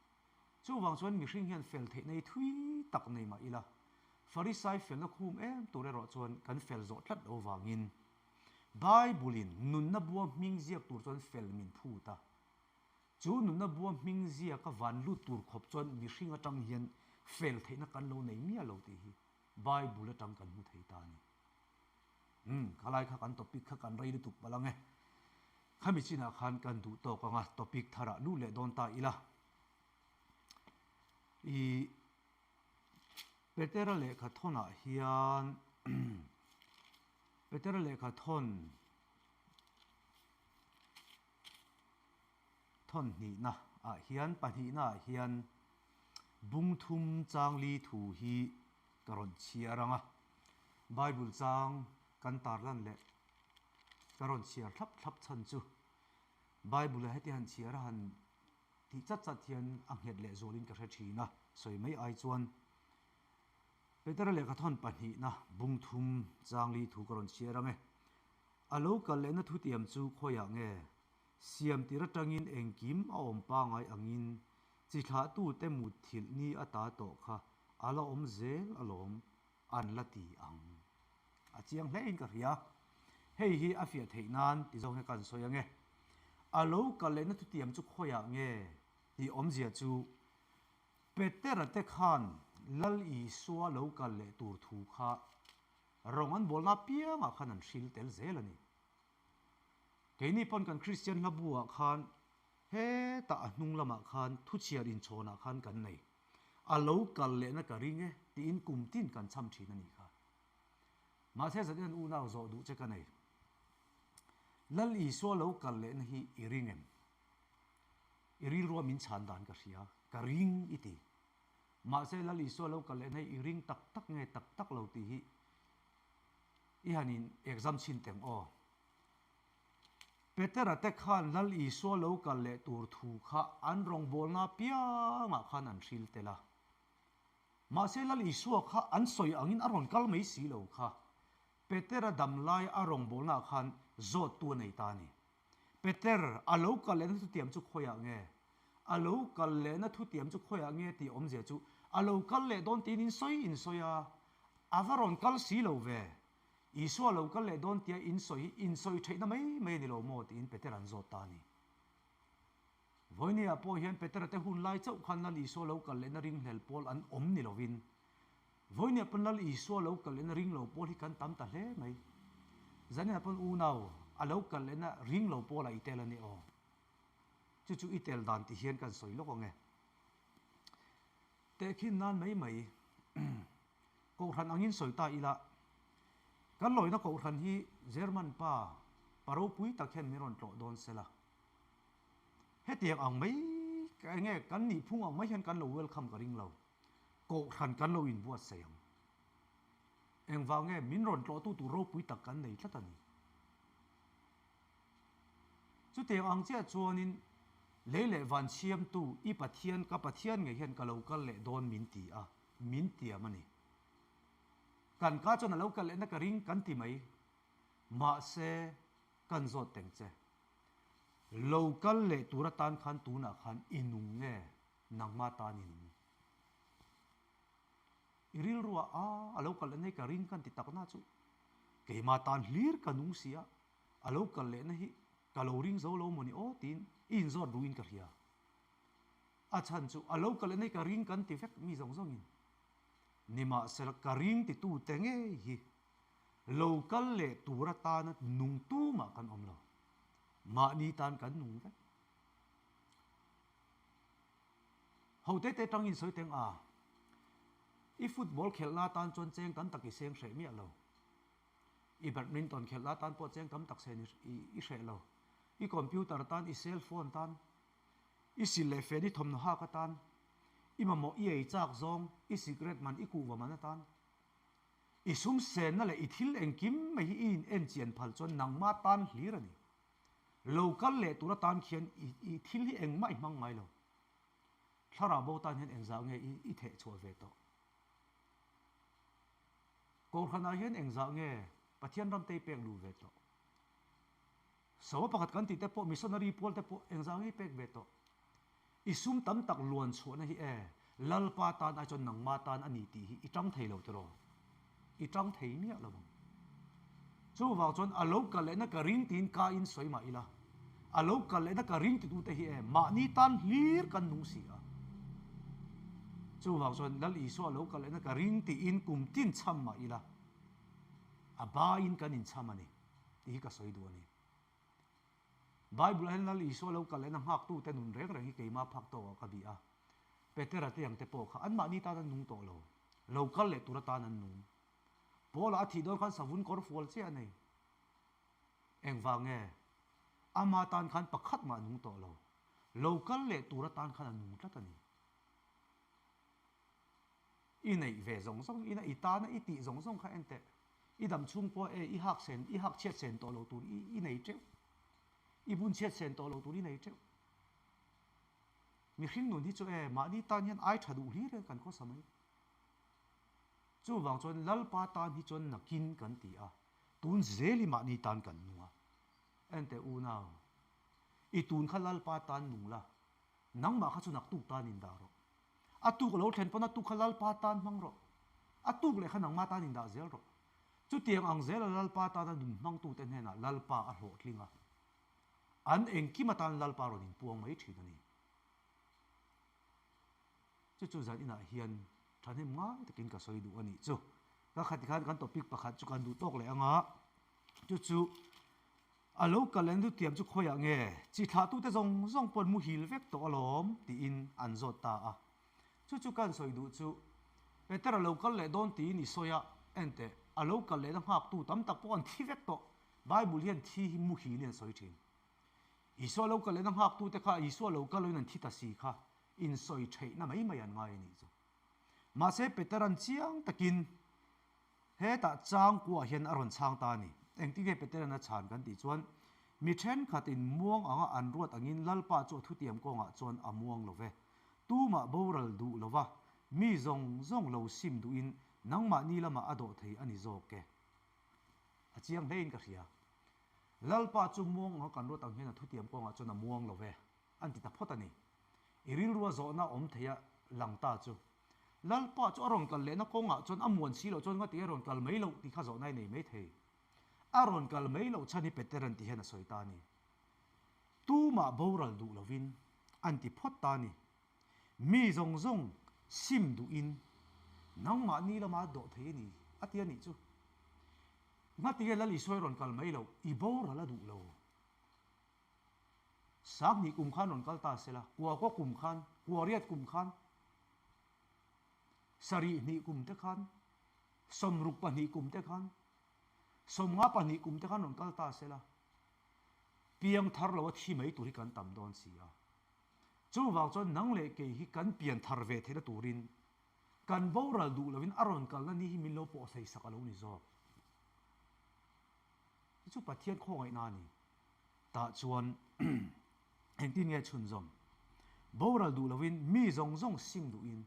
Chuvang chuan mihring hian fel theihna hi thui tak nei mah ila, Farisai felna khum em tur erawh chuan kan fel zawh tlat lo vangin Bible-in nunna bua hming ziak tur chuan fel min phut a. Chu nunna bua hming ziaka van lut tur khawp chuan mihring atang hian fel theihna kan lo nei miah lo tih hi Bible atang kan hmu thei ta a ni. Umm, khalai kha kan topic kha kan rei lutuk palh ang e. Khami chinah khan kan duh tawk ang a, topic tharah lut leh dawn ta ila. I Petera lehkha thawnah hian Petera lehkha thawn thawn hnihna ah hian pahnihna ah hian bung thum chang li thu hi ka rawn chhiar ang a. Bible chang kan tarlan leh ka rawn chhiar thlap thlap chhan chu Bible a heti han chhiar a han tih chat chat hian a nghet leh zualin ka hre thin a, sawi mai ai chuan Petera lehkhathawn pahnihna bung thum changli thu ka rawn chhiar ang e. A lo kal lehna thutiam chu khawiah nge? Siam tir atangin engkim a awm pangai angin chi thlahtute mutthilh ni ata tawh kha a la awm zel alawm an la ti ang. A chiang hle in ka hria. Hei hi a fiah theih nan ti zawng hian kan sawi ang e. A lo kal lehna thutiam chu khawiah nge tih awmzia chu Petera te khan Lal Isua lo kal leh tur thu kha rawng an bawlna apiangah khan an hril tel zel a ni. Keini pawn kan Kristian hlabu ah khan hetah a hnung lamah khan thuchhiar inchhawnah khan kan nei. A lo kal lehna ka ring e tiin kum tin kan cham thin a nih kha. Mahse zat hian unau zawh duh che ka nei. Lal Isua lo kal lehna hi i ring em? I rilrua min chhan dan ka hria, ka ring i ti. Mahse Lal Isua lo kal lehna hi i ring tak tak nge tak tak lo tih hi i han in exam chhin teng aw. Petera te khan Lal Isua lo kal leh tur thu kha an rawngbawlna piangah khan an hril tel a. Mahse Lal Isua kha an sawi angin a rawn kal mai si lo kha. Petera dam lai a rawngbawlnaah khan zawttu a nei ta a ni. Peter, a lo kal lehna thutiam chu khawiah nge? A lo kal lehna thutiam chu khawiah nge tih awmzia chu a lo kal leh dawn tiin in sawi in sawi a, a va rawn kal si lo ve. Isua lo kal leh dawn tia in sawi hi in sawi theihna mai mai a ni lo maw tiin Peter an zawt ta a ni. Vawinia pawh hian Petera te hun lai chauh khan Lal Isua lo kal lehna ringhlel pawl an awm ni lovin Vawinia pawn Lal Isua lo kal lehna ring lo pawl hi kan tam ta hle mai. Zanin ah pawn unau a lo kal lehna ring lo pawl ah i tel a ni aw. Chu chu i tel dan ti hian kan sawi lawk ang e. Tehkhin nan mai mai Kohhran angin sawi ta ila, kan lawina Kohhran hi German pa pa ropui tak hian min rawn tlawh dawn sela. Hetiang ang mai enge kan nihphung ang mai hian kan lo welcome ka ring lo. Kohhran kan lo inbuatsaih ang. Engvang nge min rawn tlawhtu tur ropui tak kan nei tlat a ni. Chutiang ang chiah chuanin lei leh van siamtu i Pathian ka Pathian ngei hian ka lo kal leh dawn min ti a, min tiam a ni. Kan ka chuan a lo kal lehna ka ring kan ti mai. Mahse, kan zawt teng che. Lo kal leh tur atan khan tunah khan i nung nge nangma tan i nung? I rilruah a, a lo kal lehna hi ka ring kan ti takna chu keima tan hlir ka nung si a, a lo kal lehna hi ka lo ring zo lo mawni aw tiin i inzawt ruin ka hria. A chhan chu a lo kal lehna hi ka ring kan ti vek mi zawng zawngin. Nimahsela ka ring titute ngei hi lo kal leh tur atana nung tumah kan awm lo. Mahni tan kan nung vek. Ho te te tangin sawi teng a, i football khelhna atan chuan cheng tam tak i seng hreh miah lo. I badminton khelhna atan pawh cheng tam tak sen i hreh lo. I computer tan, i cell phone tan, i sil leh fen i thawmhnaw hak atan, i mamawh i ei chak zawng, i cigarette man, i kuhva man atan, i sum senna leh i thil engkim mai hi i in enchian phal chuan nangmah tan hlir a ni. Lo kal leh tur atan khian i thil hi engmah i hmang ngai lo. Thlarau bo tan hian engzah nge i theh chhuah ve tawh? Kohhranah hian engzah nge Pathian ram te i pek luh ve tawh? Sawma pakhat kan tih te pawh missionary pawl te pawh engzah nge i pek ve tawh? I sum tam tak luan chhuahna hi e Lalpa tan ai chuan nangma tan a ni tih hi i tang thei lo tiraw? I tang thei miah lo ang. Chuvang chuan a lo kal lehna ka ring tiin ka in sawi mah ila, a lo kal lehna ka ring titute hi e mahni tan hlir kan nung si a. Chuvang chuan Lal Isua a lo kal lehna ka ring tiin kum tin chham mah ila, a baiin kan inchham a ni tih hi ka sawi duh a ni. Bible ah hian Lal Isua lo kal lehna nghaktute nun reng reng hi keimah phak tawkah ka bih a. Petera te ang te pawh kha anmahni tan an nung tawh lo. Lo kal leh tur atan an nung. Paula a thih dawn khan savun kawr fual chiah a nei. Engvang nge? Ama tan khan pakhat mah a nung tawh lo. Lo kal leh tur atan khan a nung tlat a ni. I neih ve zawng zawng ina i tana i tih zawng zawng kha en teh. I dam chhung pawh e i hak sen i hak chhiat sen tawh lo tur i i nei teuh. I bun chhiat sen tawh lo tur i nei teuh. Mihring nun hi chu e mahni tan hian ai tha duh hlir e kan khawsa mai. Chuvang chuan Lalpa tan hi chuan nakin kan ti a, tun zel hi mahni tan kan nung a. Enteh unau, i tun kha Lalpa tan nung la, nangmah kha chu naktuk tan indah rawh. A tuk lo thlen pawn a tuk kha Lalpa tan hmang rawh. A tuk leh kha nangmah tan indah zel rawh. Chutiang ang zela Lalpa tana nun hmangtute hnenah Lalpa a hlawhtling a, an engkim atan Lalpa rawn inpuang mai thin a ni. Chu chu zan inah hian thahnem ngai takin ka sawi duh a nih chu. Ka khati khan kan topic pakhat chu kan duh tawk leh ang a, chu chu a lo kal en thutiam chu khawiah nge chi thlahtute zawng zawng paw'n muhil vek tawh alawm tiin an zawt ta a. Chu chu kan sawi duh chu Peter a lo kal leh dawn tiin i sawi a, enteh a lo kal lehna nghaktu tam tak pawh an thi vek tawh. Bible hian thi hi muhil in a sawi thin. Isua lo kal lehna nghaktute kha Isua lo kal loin an thi ta si kha insawi theihna mai mai an ngai a nih chu. Mahse Petera'n chiang takin hetah changkuah hian a rawn chhang ta a ni. Engtin nge Petera'n a chhan kan tih chuan, Mi thenkhatin muang anga an ruat angin Lalpa chu a thutiam kawngah chuan a muang lo ve. Tumah boral duh lova mi zawng zawng lo sim duhin nangmahni lamah a dawh thei a ni zawk e. A chiang hlein ka hria. Lalpa chu muang anga kan ruat ang hian a thutiam kawngah chuan a muang lo ve, an ti ta phawt a ni. I rilrua zawhna awm theia lang ta chu, Lalpa chu a rawn kal lehna kawngah chuan a muan si loh chuan ngati a rawn kal mai loh tih kha zawhna i nei mai thei. A rawn kal mai loh chhan hi Peteran ti hian a sawi ta a ni. Tumah boral duh lovin an ti phawt ta a ni. Mi zawng zawng sim duhin nangmahni lama dawh thei a ni, a ti a nih chu. Ngati nge Lal Isua i rawn kal mai loh, i boral a duh lo. Sanghnih kum khan rawn kal ta sela, kua kaw kum khan, kua riat kum khan, sarih hnih kum te khan, sawmruk pahnih kum te khan, sawmnga pahnih kum te khan rawn kal ta sela, piang thar lo a thi mai tur hi kan tam dawn si a. Chuvang chuan nang leh kei hi kan pian thar ve theihna turin kan boral duh loin a rawn kalna ni hi min lo pawh thei sak a lo ni zawk. Hi chu Pathian khawngaihna a ni. Tah chuan engtin nge chhunzawm? Boral duh loin mi zawng zawng sim duhin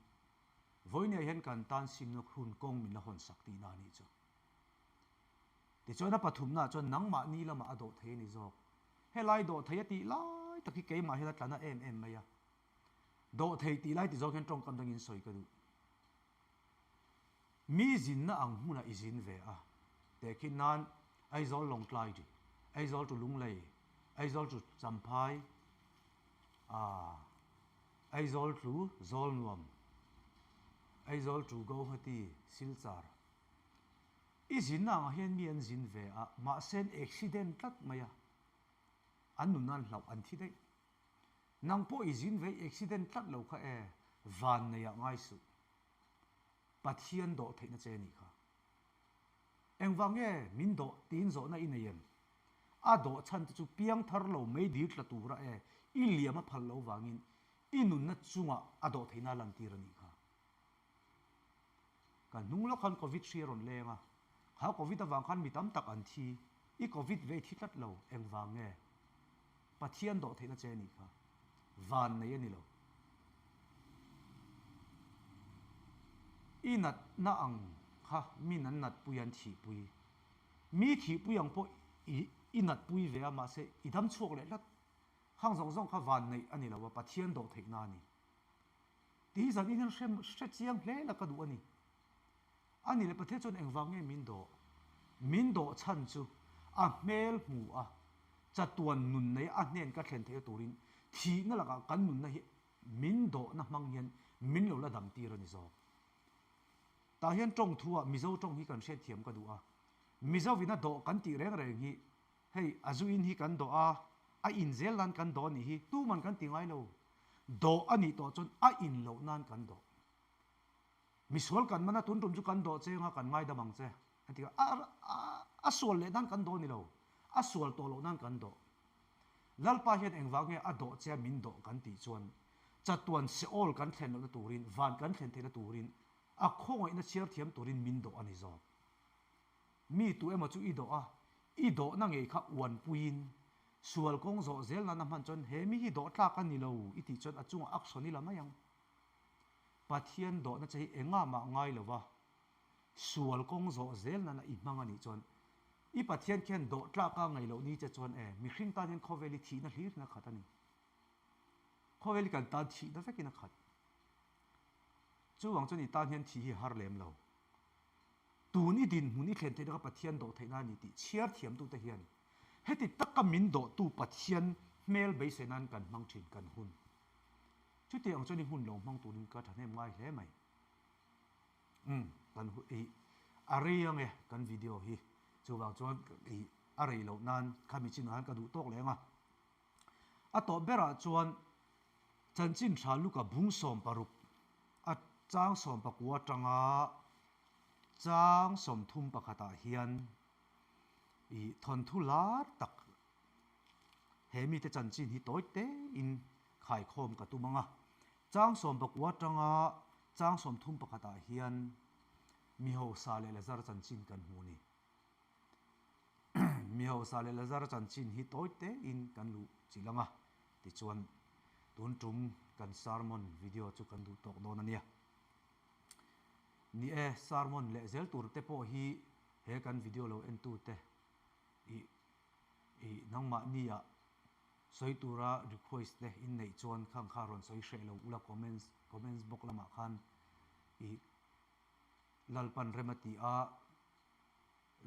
vawinia hian kan tan simna hun kawng min la hawn sak tihna a nih chu. Tichuan a pathumnaah chuan nangmahni lamah a dawh thei a ni zawk. Helai dawh thei a tih lai tak hi keimah hian a tla na em em mai a. Dawh thei tih lai ti zawng hian tawngkam dangin sawi ka duh. Mi zinna ang hmunah i zin ve a, tehkhin nan Aizawl Lawngtlai ri, Aizawl to Lunglei, Aizawl to Champhai, ah, Aizawl to Zawlnuam, Aizawl to Guwahati, Silchar. I zinna angah hian mi an zin ve a, mahse an accident tlat mai a, an nun an hlauh an thi daih. Nang pawh i zin ve i accident tlat lo kha e. Vanneiah ngai suh. Pathian dawh theihna che nih kha. Engvang nge min dawh tiin zawhna i nei em? A dawh chhan te chu piang thar lo mei dil tla tura e i liam a phal lo vangin i nunna chungah a dawh theihna a lantir a nih kha. Kan hnung lawk khan Covid hri a rawn leng a, kha Covid avang khan mi tam tak an thi, i Covid ve i thi tlat lo, engvang nge? Pathian dawh theihna che a nih kha. Van nei a ni lo. I natna ang kha min an natpui an thihpui. Mi thihpui ang pawh i i natpui ve a, mahse i dam chhuak leh tlat. Khang zawng zawng kha van neih a ni lo a, Pathian dawh theihna a ni. Tih hi zan in hian hre hre chiang hle la ka duh a ni. A ni leh Pathian chuan engvang nge min dawh? Min dawh chhan chu a hmel hmu a, chatuan nun nei a hnen ka thlen theihna turin thihna lakah kan nunna hi min dawhna hmang hian min lo la dam tir a ni zawk. Tah hian tawng thu ah Mizo tawng hi kan hriatthiam ka duh a, Mizo in a dawh kan tih reng reng hi hei a zu in hi kan dawh a, a in zel nan kan dawh a nih hi tuman kan ti ngai lo. Dawh a nih tawh chuan a in loh nan kan dawh. Misual kan man a tun tum chu kan dawh cheng a kan ngaidam ang che a ti a, a sual leh nan kan dawh ni lo, a sual tawh loh nan kan dawh. Lalpa hian engvang nge a dawh che a min dawh kan tih chuan chatuan Seol kan thlen lohna turin, van kan thlen theihna turin, a khawngaihna chhiar thiam turin min dawh a ni zawk. Mi tu emaw chu i dawh a, i dawhna ngei kha uanpuiin sual kawng zawh zel nan a hman chuan he mi hi dawh tlak a ni lo i tih chuan a chungah action i la mai ang. Pathian dawhna che hi engah mah ngai lo va, sual kawng zawh zel nana i hmang a nih chuan i Pathian khian dawh tlaka ngaih loh ni che chuan e, mihring tan hian khawvel hi thihna hlirin a khat a ni. Khawvel hi kan tan thihna vekin a khat. Chuvang chuan i tan hian thih hi a har lem lo. Tun i dinhmun i thlen theihna kha Pathian dawh theihna a ni tih chhiar thiamtute hian heti taka min dawhtu Pathian hmel beisei nan kan hmang thin kan hun. Chuti ang chuan i hmun lo hmang turin ka thahnem ngai hle mai. Umm kan i a rei ang e kan video hi chuvang chuan i a rei loh nan khami chinah khan ka duh tawk leh ang a. A tawp berah chuan chanchin tha Luka bung 16 a chang 19 atanga chang 31 ah hian i thawnthu lar tak He mite chanchin hi tawi tein khaikhawm ka tum ang a, chang 19 atanga chang 31 ah hian mi hausa leh Lazar chanchin kan hmu a ni. Mi hausa leh Lazar chanchin hi tawi tein kan luh chilh ang a, tichuan tun tum kan sermon video chu kan duh tawk dawn a nia. Ni e, sermon leh zel tur te pawh hi he kan video lo entute i I nangmahni ah sawi tura request te in neih chuan khang kha rawn sawi hreh lo ula comments comments box lamah khan i Lalpan rem a ti a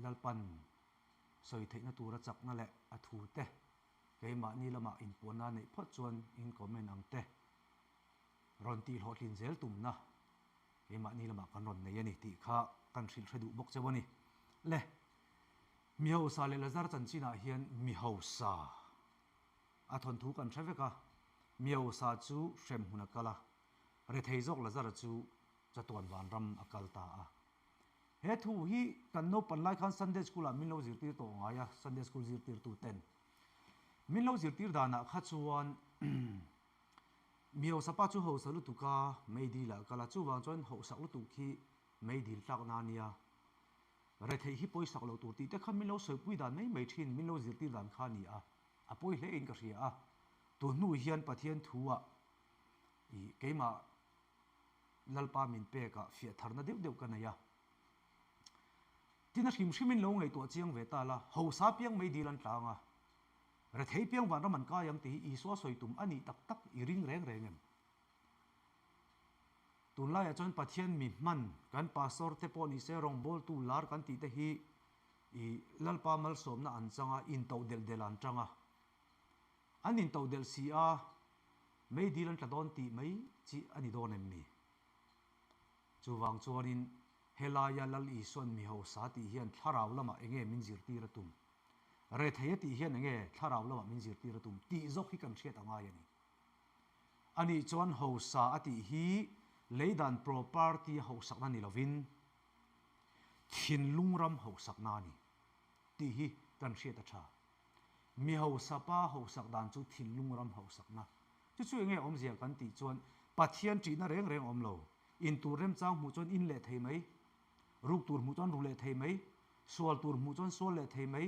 Lalpan sawi theihna tura chakna leh a thu te keimahni lamah inpuanna neih phawt chuan in comment ang te rawn tih hlawhtlin zel tumna keimahni lamah kan rawn nei a ni tih kha kan hrilh hre duh bawk cheu a ni. Le. Mi hausa leh Lazar chanchinah hian mi hausa a thawnthu kan hre vek a, mi hausa chu hremhmun a kal a, rethei zawk Lazara chu chatuan vanram a kal ta a. He thu hi kan naupan lai khan Sunday School ah min lo zirtir tawh ngai a, Sunday School zirtirtu ten min lo zirtir danah kha chuan mi hausa pa chu hausa lutuk a, meidil ah a kal a, chuvang chuan hausak lutuk hi meidil tlakna a nia. Retheih hi pawisak lo tur tih te kha min lo sawipui dan mai mai thin, min lo zirtir dan kha a ni a, a pawi hle in ka hria a. Tun hnu hian Pathian thu ah i keimah Lalpa min pek ah fiah tharna deuh deuh ka nei a. Tin a hrim hrim in lo ngaihtuah chiang ve ta la, Hausa piang mai dil an tlang a, rethei piang vanram an kai ang tih hi Isua sawi tum a nih tak tak i ring reng reng em? Tunlaiah chuan Pathian mi hman kan pastor te pawh ni se rawngbawltu lar kan tih te hi i Lalpa malsawmna an chang a, intoh delh delh an chang a. An intoh delh si a, meidil an tla dawn tih mai chi a ni dawn em ni? Chuvang chuanin helaia Lal Isuan mi hausa tih hian thlarau lamah enge min zirtir a tum? Rethei a tih hian enge thlarau lamah min zirtir a tum? Tih zawk hi kan hriat a ngai a ni. Anih chuan hausa a tih hi leidan property hausakna ni lovin thinlung ram hausakna a ni tih hi kan hriat a tha. Mi hausa pa hausak dan chu thinlung ram hausakna. Chu chu enge awmzia kan tih chuan Pathian ṭihna reng reng awm lo. In tur remchang hmuh chuan in leh thei mai, ruk tur hmuh chuan ru leh thei mai, sual tur hmuh chuan sual leh thei mai,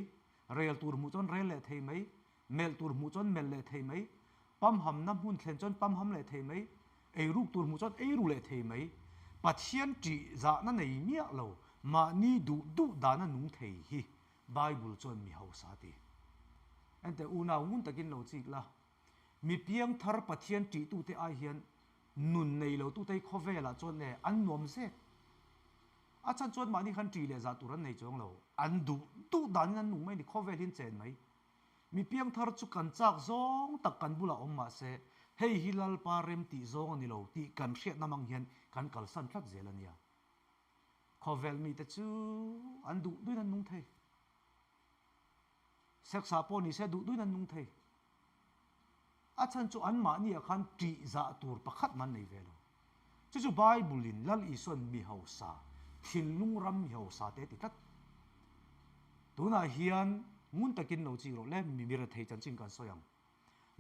rel tur hmuh chuan rel leh thei mai, melh tur hmuh chuan melh leh thei mai, pamhamna hmun thlen chuan pamham leh thei mai, ei ruk tur hmuh chuan ei ru leh thei mai. Pathian ṭih zahna nei miah lo, mahni duh duh dana nung thei hi Bible chuan mi hausa a ti. Enteh unau ngun takin lo chik la, mi piangthar Pathian ṭihtute ai hian nun nei lo tute hi khawvelah chuan e an nuam zek. A chhan chuan mahni khan ṭih leh zah tur an nei chuang lo, an duh duh danin an nung mai ni, khawvel hi an chen mai. Mi piangthar chu kan chak zawng tak kan bulah awm mah se, hei hi Lalpa rem tih zawng a ni lo tih kan hriatna mang hian kan kalsan tlat zel a nia. Khawvel mite chu an duh duin an nung thei. Sex ah pawh nise duh duin an nung thei. A chhan chu anmahni ah khan ṭih zah tur pakhat man nei ve lo. Chu chu Bible in Lal Isuan mi hausa, thinlung ram mi hausa te a ti tlat. Tunah hian ngun takin lo chik rawh le, mi rethei chanchin kan sawi ang.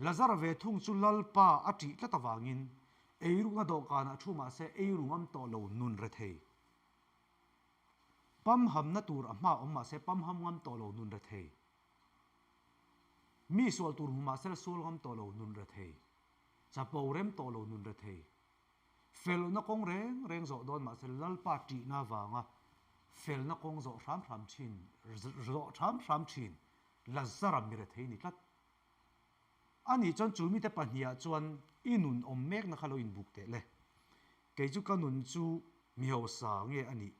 Lazara ve thung chu Lalpa a ṭih tlat avangin eirukna dawhkanah thu mahse eiru ngam tawh lo nun rethei. Pamhamna tur a hma awm mahse pamham ngam tawh lo nun rethei. Mi sual tur hmu mahse sual ngam tawh lo nun rethei. Chapo rem tawh lo nun rethei. Felna kawng reng reng zawh dawn mahse Lalpa ṭihna avanga felna kawng zawh hram hram ṭhin zawh hram hram ṭhin Lazara mi rethei ni tlat. Ani chuan chu mite pahniha chuan i nun awm mekna kha lo inbuk teh le. Kei chu ka nun chu mi hausa nge a nih?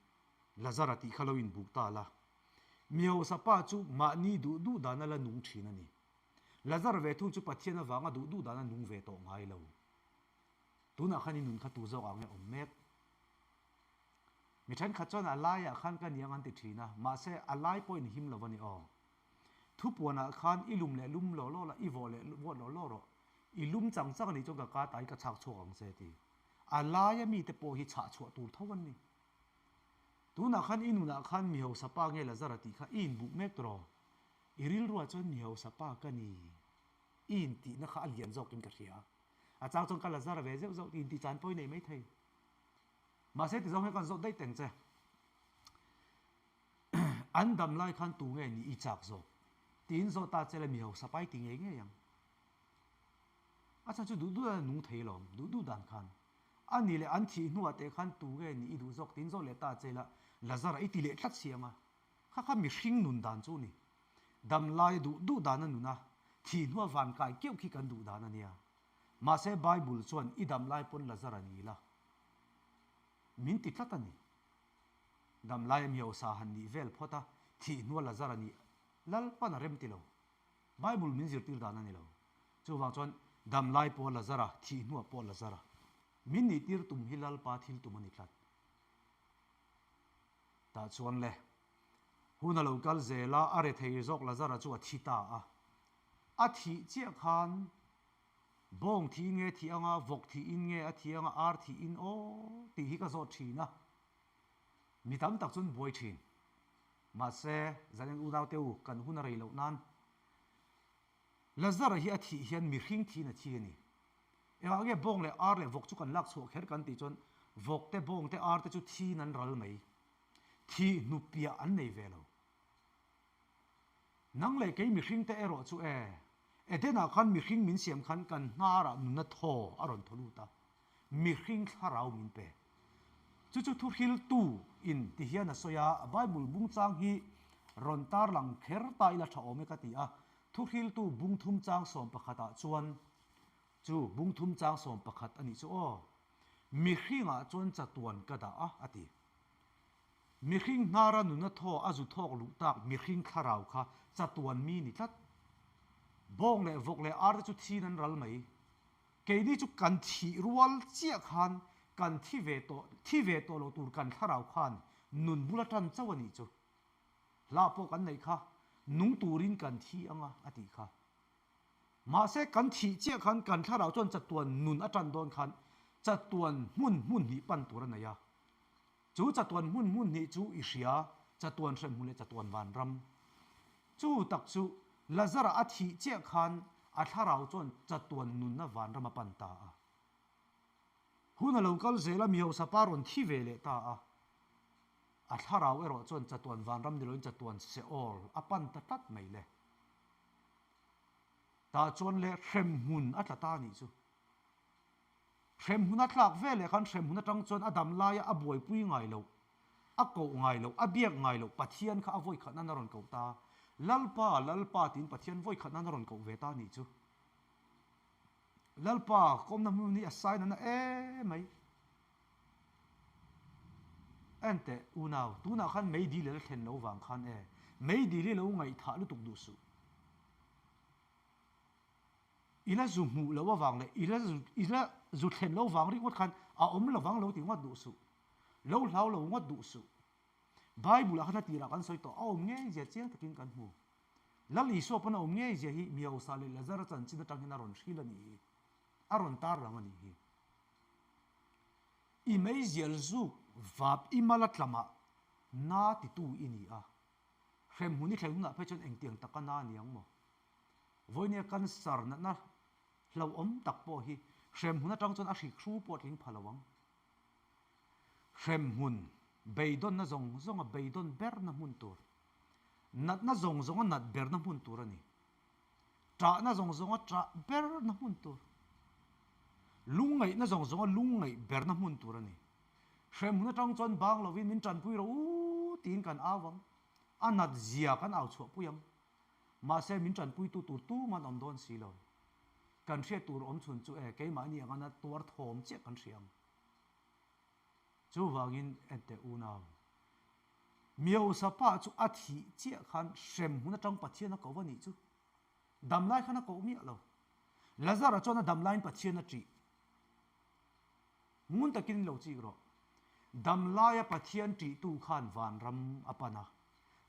Lazara tih kha lo inbuk ta la. Mi hausa pa chu mahni duh duh dana la nung thin a ni. Lazar ve thung chu Pathian avanga duh duh dana nung ve tawh ngai lo. Tunah khan i nun kha tu zawk ah nge awm mek? Mi thenkhat chuan a laiah khan ka niang an ti thin a, mahse a lai pawhin him lo a ni aw. Thupuanah khan i lum leh lum law law la, i vawh leh vawt law law rawh. I lum chang chang a nih chuan ka ka tai ka chhak chhuak ang che ti. A laia mite pawh hi chhah chhuah tur tho an ni. Tunah khan i nunah khan mi hausa pa nge Lazara tih kha i inbuh mek tawh. I rilruah chuan mi hausa pa ka ni i intihna kha a lian zawkin ka hria. A chang chuan ka Lazara ve zeuh zeuh tih intih chan pawh i nei maithei. Mahse ti zawng hian kan zawt daih teng che. An dam lai khan tu nge ni i chak zawk? Tiin zawh ta che le mi hausa pai ti ngei ngei ang. A chhan chu duh duh dan nung thei lawm, duh duh dan khan. A ni leh an thih hnuah teh khan tu nge ni i duh zawk tiin zawh leh ta che la, Lazara i ti leh tlat si ang a. Kha kha mihring nun dan chu ni. Dam laia duh duh dan a nun a, thih hnua van kai keuh khi kan duh dan a nia. Mahse Bible chuan i dam lai pawn Lazara ni la. Min ti tlat a ni. Damlai a miosa han nih vel phawt a, thih hnua Lazar a nih Lalpan a rem ti lo. Bible min zirtir dan a ni lo. Chuvang chuan damlai pawh Lazar a, thih hnua pawh Lazar a. Min nih tir tum hi Lalpa thil tum a ni tlat. Tah chuan le, hun a lo kal zel a, a rethei zawk Lazar a chu a thi ta a. A thih chiah khan Bawng thih in nge thih anga, vawk thih in nge a thih anga, ar thih in aw tih hi ka zawt thin a. Mi tam tak chuan buai thin. Mahse, zanin unaute u, kan hun a rei loh nan Lazara hi a thih hian mihring thiin a thi a ni. Engah nge bawng leh ar leh vawk chu kan lak chhuah kher kan tih chuan vawk te, bawng te, ar te chu thiin an ral mai. Thih hnupiah an nei ve lo. Nang leh kei mihring te erawh chu e, Eden-ah khan mihring min siam khan kan hnarah nunna thaw a rawn thaw lut a, mihring thlarau min pe. Chu chu thuhriltu in ti hian a sawi a, Bible bungchang hi rawn tarlang kher ta ila tha awm e ka ti a, thuhriltu bungthum chang 11 ah chuan chu bungthum chang 11 a nih chu aw, mihringah chuan chatuan ka dah a, a ti. Mihring hnara nuna thaw a zu thawk luh tak mihring thlarau kha chatuan mi ni tlat. Bawng leh vawk leh ar te chu thin an ral mai. Keini chu kan thih rual chiah khan kan thi ve tawh thi ve tawh lo tur kan thlarau khan nun bula tan chauh a nih chu. Hla pawh kan neih kha nung turin kan thi anga a tih kha. Mahse kan thih chiah khan kan thlarau chuan chatuan nun a tan dawn khan chatuan hmun hmun hnih pan tur a nei a. Chu chatuan hmun hmun hnih chu i hria, chatuan hremhmun leh chatuan vanram. Chu tak chu Lazara a thih chiah khan a thlarau chuan chatuan nunna vanram a pan ta a. Hun a lo kal zel a, mi hausa pa rawn thi ve leh ta a. A thlarau erawh chuan chatuan vanram ni loin chatuan Seol a pan ta tlat mai le. Tah chuan le hremhmun a tla ta a nih chu. Hremhmun a tlak ve leh khan hremhmun atang chuan a dam laia a buaipui ngai loh, a koh ngai loh, a biak ngai loh Pathian kha a vawikhat nan a rawn koh ta. Lalpa, Lalpa tiin Pathian vawikhat nan a rawn koh ve ta a nih chu. Lalpa kawmna hmun hi a sign a na em mai. Enteh unau, tunah khan meidil i la thlen lo vang khan e, meidil hi lo ngaihthah lutuk duh suh. I la zu hmuh loh avang leh i la zu i la zu thlen lo vang ringawt khan a awm lovang lo ti ngawt duh suh. Lo hlau lo ngawt duh suh. Bible ah khan a tirah kan sawi tawh, a awm ngei zia chiang takin kan hmu. Lal Isua pawn a awm ngei zia hi Miosa leh Lazara chanchin atang hian a rawn hril a nih hi. A rawn tarlang a nih hi. I meizial zuk vap i mal a tlamah na titu i ni a. Hremhmun i thlen hunah phei chuan engtiang taka na a ni ang maw? Vawinia cancer natna hlauhawm tak pawh hi hremhmun atang chuan a hrikhru pawh a tling pha lo ang. Hremhmun beidawnna zawng zawnga beidawn berna hmun tur, natna zawng zawnga nat berna hmun tur a ni. Ṭahna zawng zawnga ṭah berna hmun tur, lungngaihna zawng zawnga lungngaih berna hmun tur a ni. Hremhmun aṭang chuan bang lovin min ṭanpui rawh u tiin kan au ang, a nat zia kan au chhuahpui ang. Mahse min ṭanpuitu tur tuman awm dawn si lo. Kan hriat tur awm chhun chu e, keimahni anga na tuar thawm chiah kan hria ang. Chuvangin enteh unau, Miosapa chu a thih chiah khan hremhmun atang Pathian a ko a nih chu. Damlai khan a koh miah lo. Lazara chuan a damlaiin Pathian a ṭih. Ngun takin lo chik rawh. Damlaia Pathian ṭihtu khan vanram a pan a,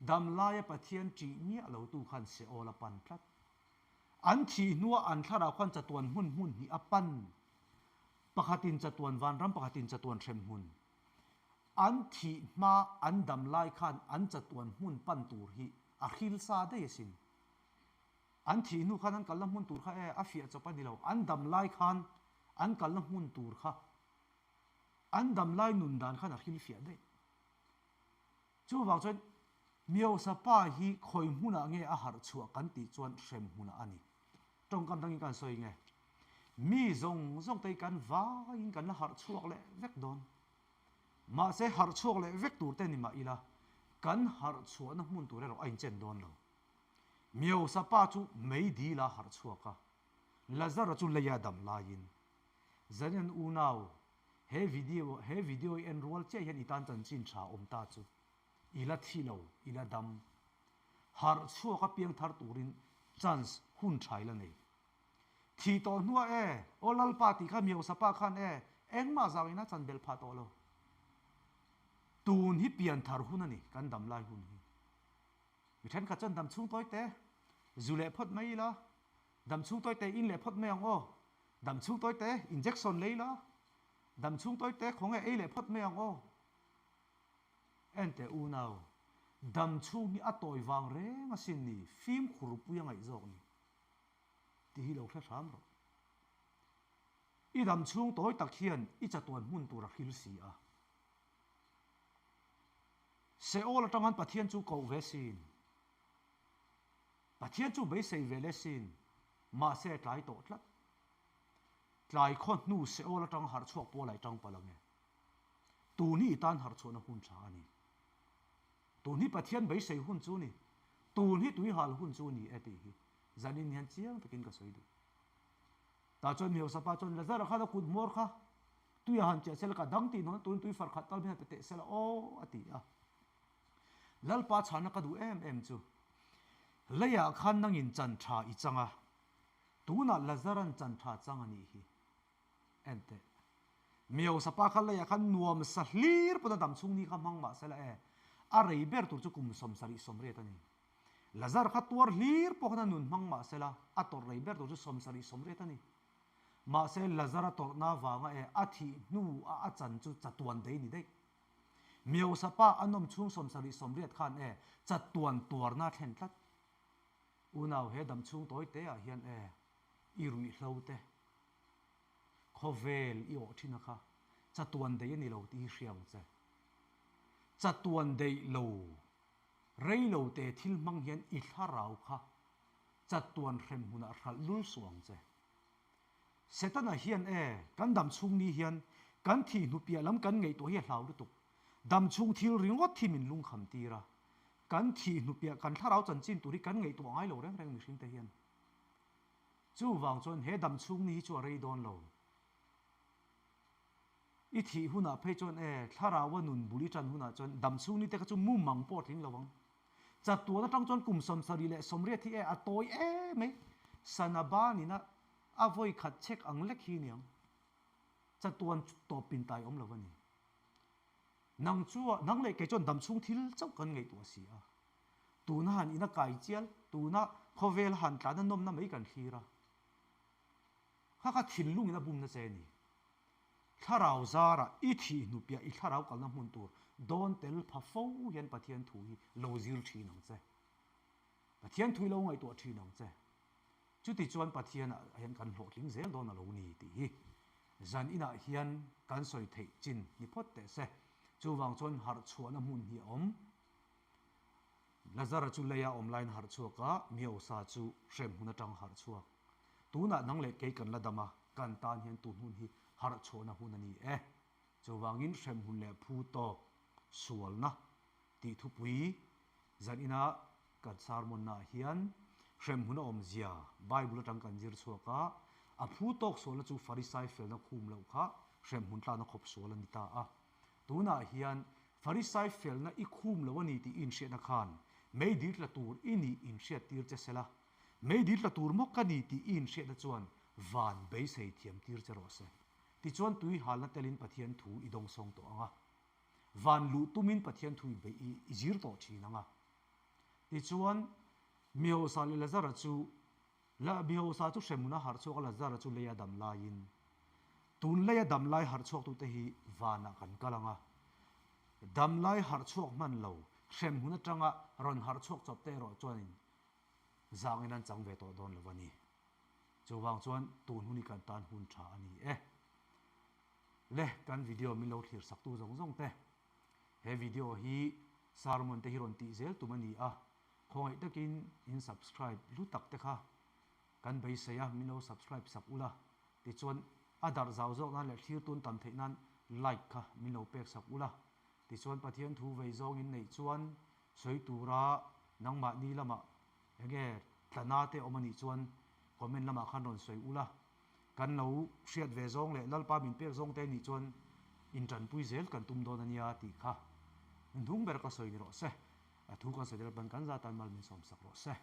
damlaia Pathian ṭih miah lotu khan Seol a pan tlat. An thih hnuah an thlarau khan chatuan hmun hmun hnih a pan, pakhatin chatuan vanram, pakhatin chatuan hremhmun. An thih hma an damlai khan an chatuan hmun pan tur hi a hril sa daih asin. An thih hnu khan an kalna hmun tur kha e a fiah chawp a ni lo. An damlai khan an kalna hmun tur kha an damlai nun dan khan a hril fiah daih. Chuvang chuan Miosa pa hi khawi hmunah nge a harh chhuah kan tih chuan hrem hmunah a ni. Tawngkam dangin kan sawi nge? Mi zawng zawng te hi kan vaiin kan la harh chhuak leh vek dawn. Mahse harh chhuak leh vek tur te ni mah ila kan harh chhuahna hmun tur erawh a inchen dawn lo. Miosa pa chu meidil a harh chhuak a, Lazara chu leia dam laiin, Zanin unau, he video he video i en rual chiah hian i tan chanchin tha awm ta chu i la thi lo, i la dam. Harh chhuak a piang thar turin chance hun tha i la nei. Thih tawh hnuah e, aw Lalpa tih kha Miosa pa khan e, engmah zau ina chan belh phah tawh lo. Tun hi pian thar hun a ni, kan dam lai hun hi. Mi thenkhat chuan dam chhung tawi te zu leh phawt mai ila, dam chhung tawi te in leh phawt mai ang aw, dam chhung tawi te injection lei ila, dam chhung tawi te khawnge ei leh phawt mai ang aw. Enteh unau, dam chhung hi a tawi vang reng asin ni, fimkhur pui a ngaih zawk ni tih hi lo hre hram rawh. I dam chhung tawi tak hian i chatuan hmun tur a hril si a. Seol atangin Pathian chu koh ve sin. Pathian chu beisei ve le sin. Mahse tlai tawh tlat. Tlai khaw hnu Seol atang harh chhuak pawl ai tang palh ange. Tun hi i tan harh chhuahna hun tha a ni. Tun hi Pathian beisei hun chu ni. Tun hi tuihal hun chu ni e tih hi zanin hian chiang takin ka sawi duh. Tah chuan Mihosapa chuan Lazara khan a kut hmawr kha tui a han chiah sela ka dang tih hnuah tun tui far khat tal hian pe teh sela aw a ti a. Lalpa chhana ka duh em em chu leiah khan nangin chan tha i chang a, tunah Lazaran chan tha chang a nih hi. En teh. Mihosapa kha leiah khan nuam sa hlir pawn a dam chhung ni kha hmang mah sela e, a rei ber tur chu kum 78 a ni. Lazar kha tuar hlir pawh khan a nun hmang mah sela, a tawrh rei ber tur chu 70 80 a ni. Mahse Lazara tawrhna avanga e a thih hnu a a chan chu chatuan dei ni daih. Miosa pa a nawm chhung 70 80 khan e chatuan tuarna a thlen tlat. Unau he dam chhung tawi te ah hian e i ruihhlo te khawvel i awh thin a kha chatuan dei a ni lo tih hi hria ang che. Chatuan deih lo rei lo te thil hmang hian i thlarau kha chatuan hrem hmunah hralh lul suh ang che. Setana hian e, kan dam chhung ni hian kan thih hnu piah lam kan ngaihtuah hi a hlau lutuk. Dam chhung thil ringawt hi min lungkham tir a. Kan thih hnu piah kan thlarau chanchin tur hi kan ngaihtuah ngai lo reng reng mihring te hian. Chuvang chuan he dam chhung ni hi chu a rei dawn lo. I thih hunah phei chuan e, thlaraua nun bul i tan hunah chuan dam chhung ni te kha chu mumang pawh a tling lo ang. Chatuan atang chuan kum 78 hi e a tawi em mai. Sana banin a a vawi khat chek ang lek hi niang. Chatuan tawp pin tai awm lo a ni. Nang chu nang leh kei chuan damchhung thil chauh kan ngaihtuah si a. Tuna han ina kai chial, tuna khawvel han tlana nawmna mai kan thlir a. Kha kha thinlungin a bumna che a ni. Thlarau zara i thih hnu piah i thlarau kalna hmun tur dawn tel pha fo hian Pathian thu hi lo zir thin ang che. Pathian thu hi lo ngaihtuah thin ang che. Chuti chuan Pathian ah hian kan hlawhtling zel dawn a lo ni tih hi zan inah hian kan sawi theih chin ni phawt teh se. Chuvang chuan harh chhuahna hmun hi a awm. Lazara chu leia awm laiin harh chhuak a, Miosa chu hrem hmun atang harh chhuak. Tunah nang leh kei kan la dam a, kan tan hian tun hun hi harh chhuahna hun a ni e. Chuvangin hremhmun leh phu tawk sualna tih thupui zan ina kan sermon-na ah hian hremhmun a awmzia Bible atang kan zir chhuak a, a phu tawk sualna chu Farisai felna khum loh kha hremhmun tlakna khawp sual a ni ta a. Tunah hian Farisai felna i khum lo a ni tih i inhriatna khan meidil tla tur i nih inhriattir che sela, Meidil tla tur maw ka ni tih i inhriatna chuan van beisei thiam tir che rawh se. Tichuan tui halna telin Pathian thu i dawngsawng tawh ang a. Van luh tumin Pathian thu i beih i i zir tawh thin ang a. Tichuan Mihosa leh Lazara chu La Mihosa chu hremhmun a harh chhuak a Lazara chu leia dam laiin tun leia dam lai harh chhuaktute hi vanah kan kal ang a. Dam lai harh chhuak hman lo hremhmun atanga rawn harh chhuak chawp te erawh chuanin Zangin an chang ve tawh dawn lo a ni. Chuvang chuan tun hun hi kan tan hun tha a ni e. Le kan video min lo thlir sak tu zawng zawng te, he video hi sermon te hi rawn tih zel tum a ni a, khawngaih takin in subscribe hlu tak te kha kan beisei a, min lo subscribe sak ula, tichuan a darh zau zawk nan leh thlir tun tam theih nan like kha min lo pek sak ula, tichuan Pathian thu vei zawng in neih chuan Sawi tura nangmahni lamah enge tlana te awm anih chuan comment lamah khan rawn sawi ula, kan lo hriat ve zawng leh Lalpa min pek zawng te anih chuan intanpui zel kan tum dawn ania tih kha hnung ber ka sawi ni rawh se. A thu kan sawi te Lalpan kan zatan mal min sawmsak rawh se.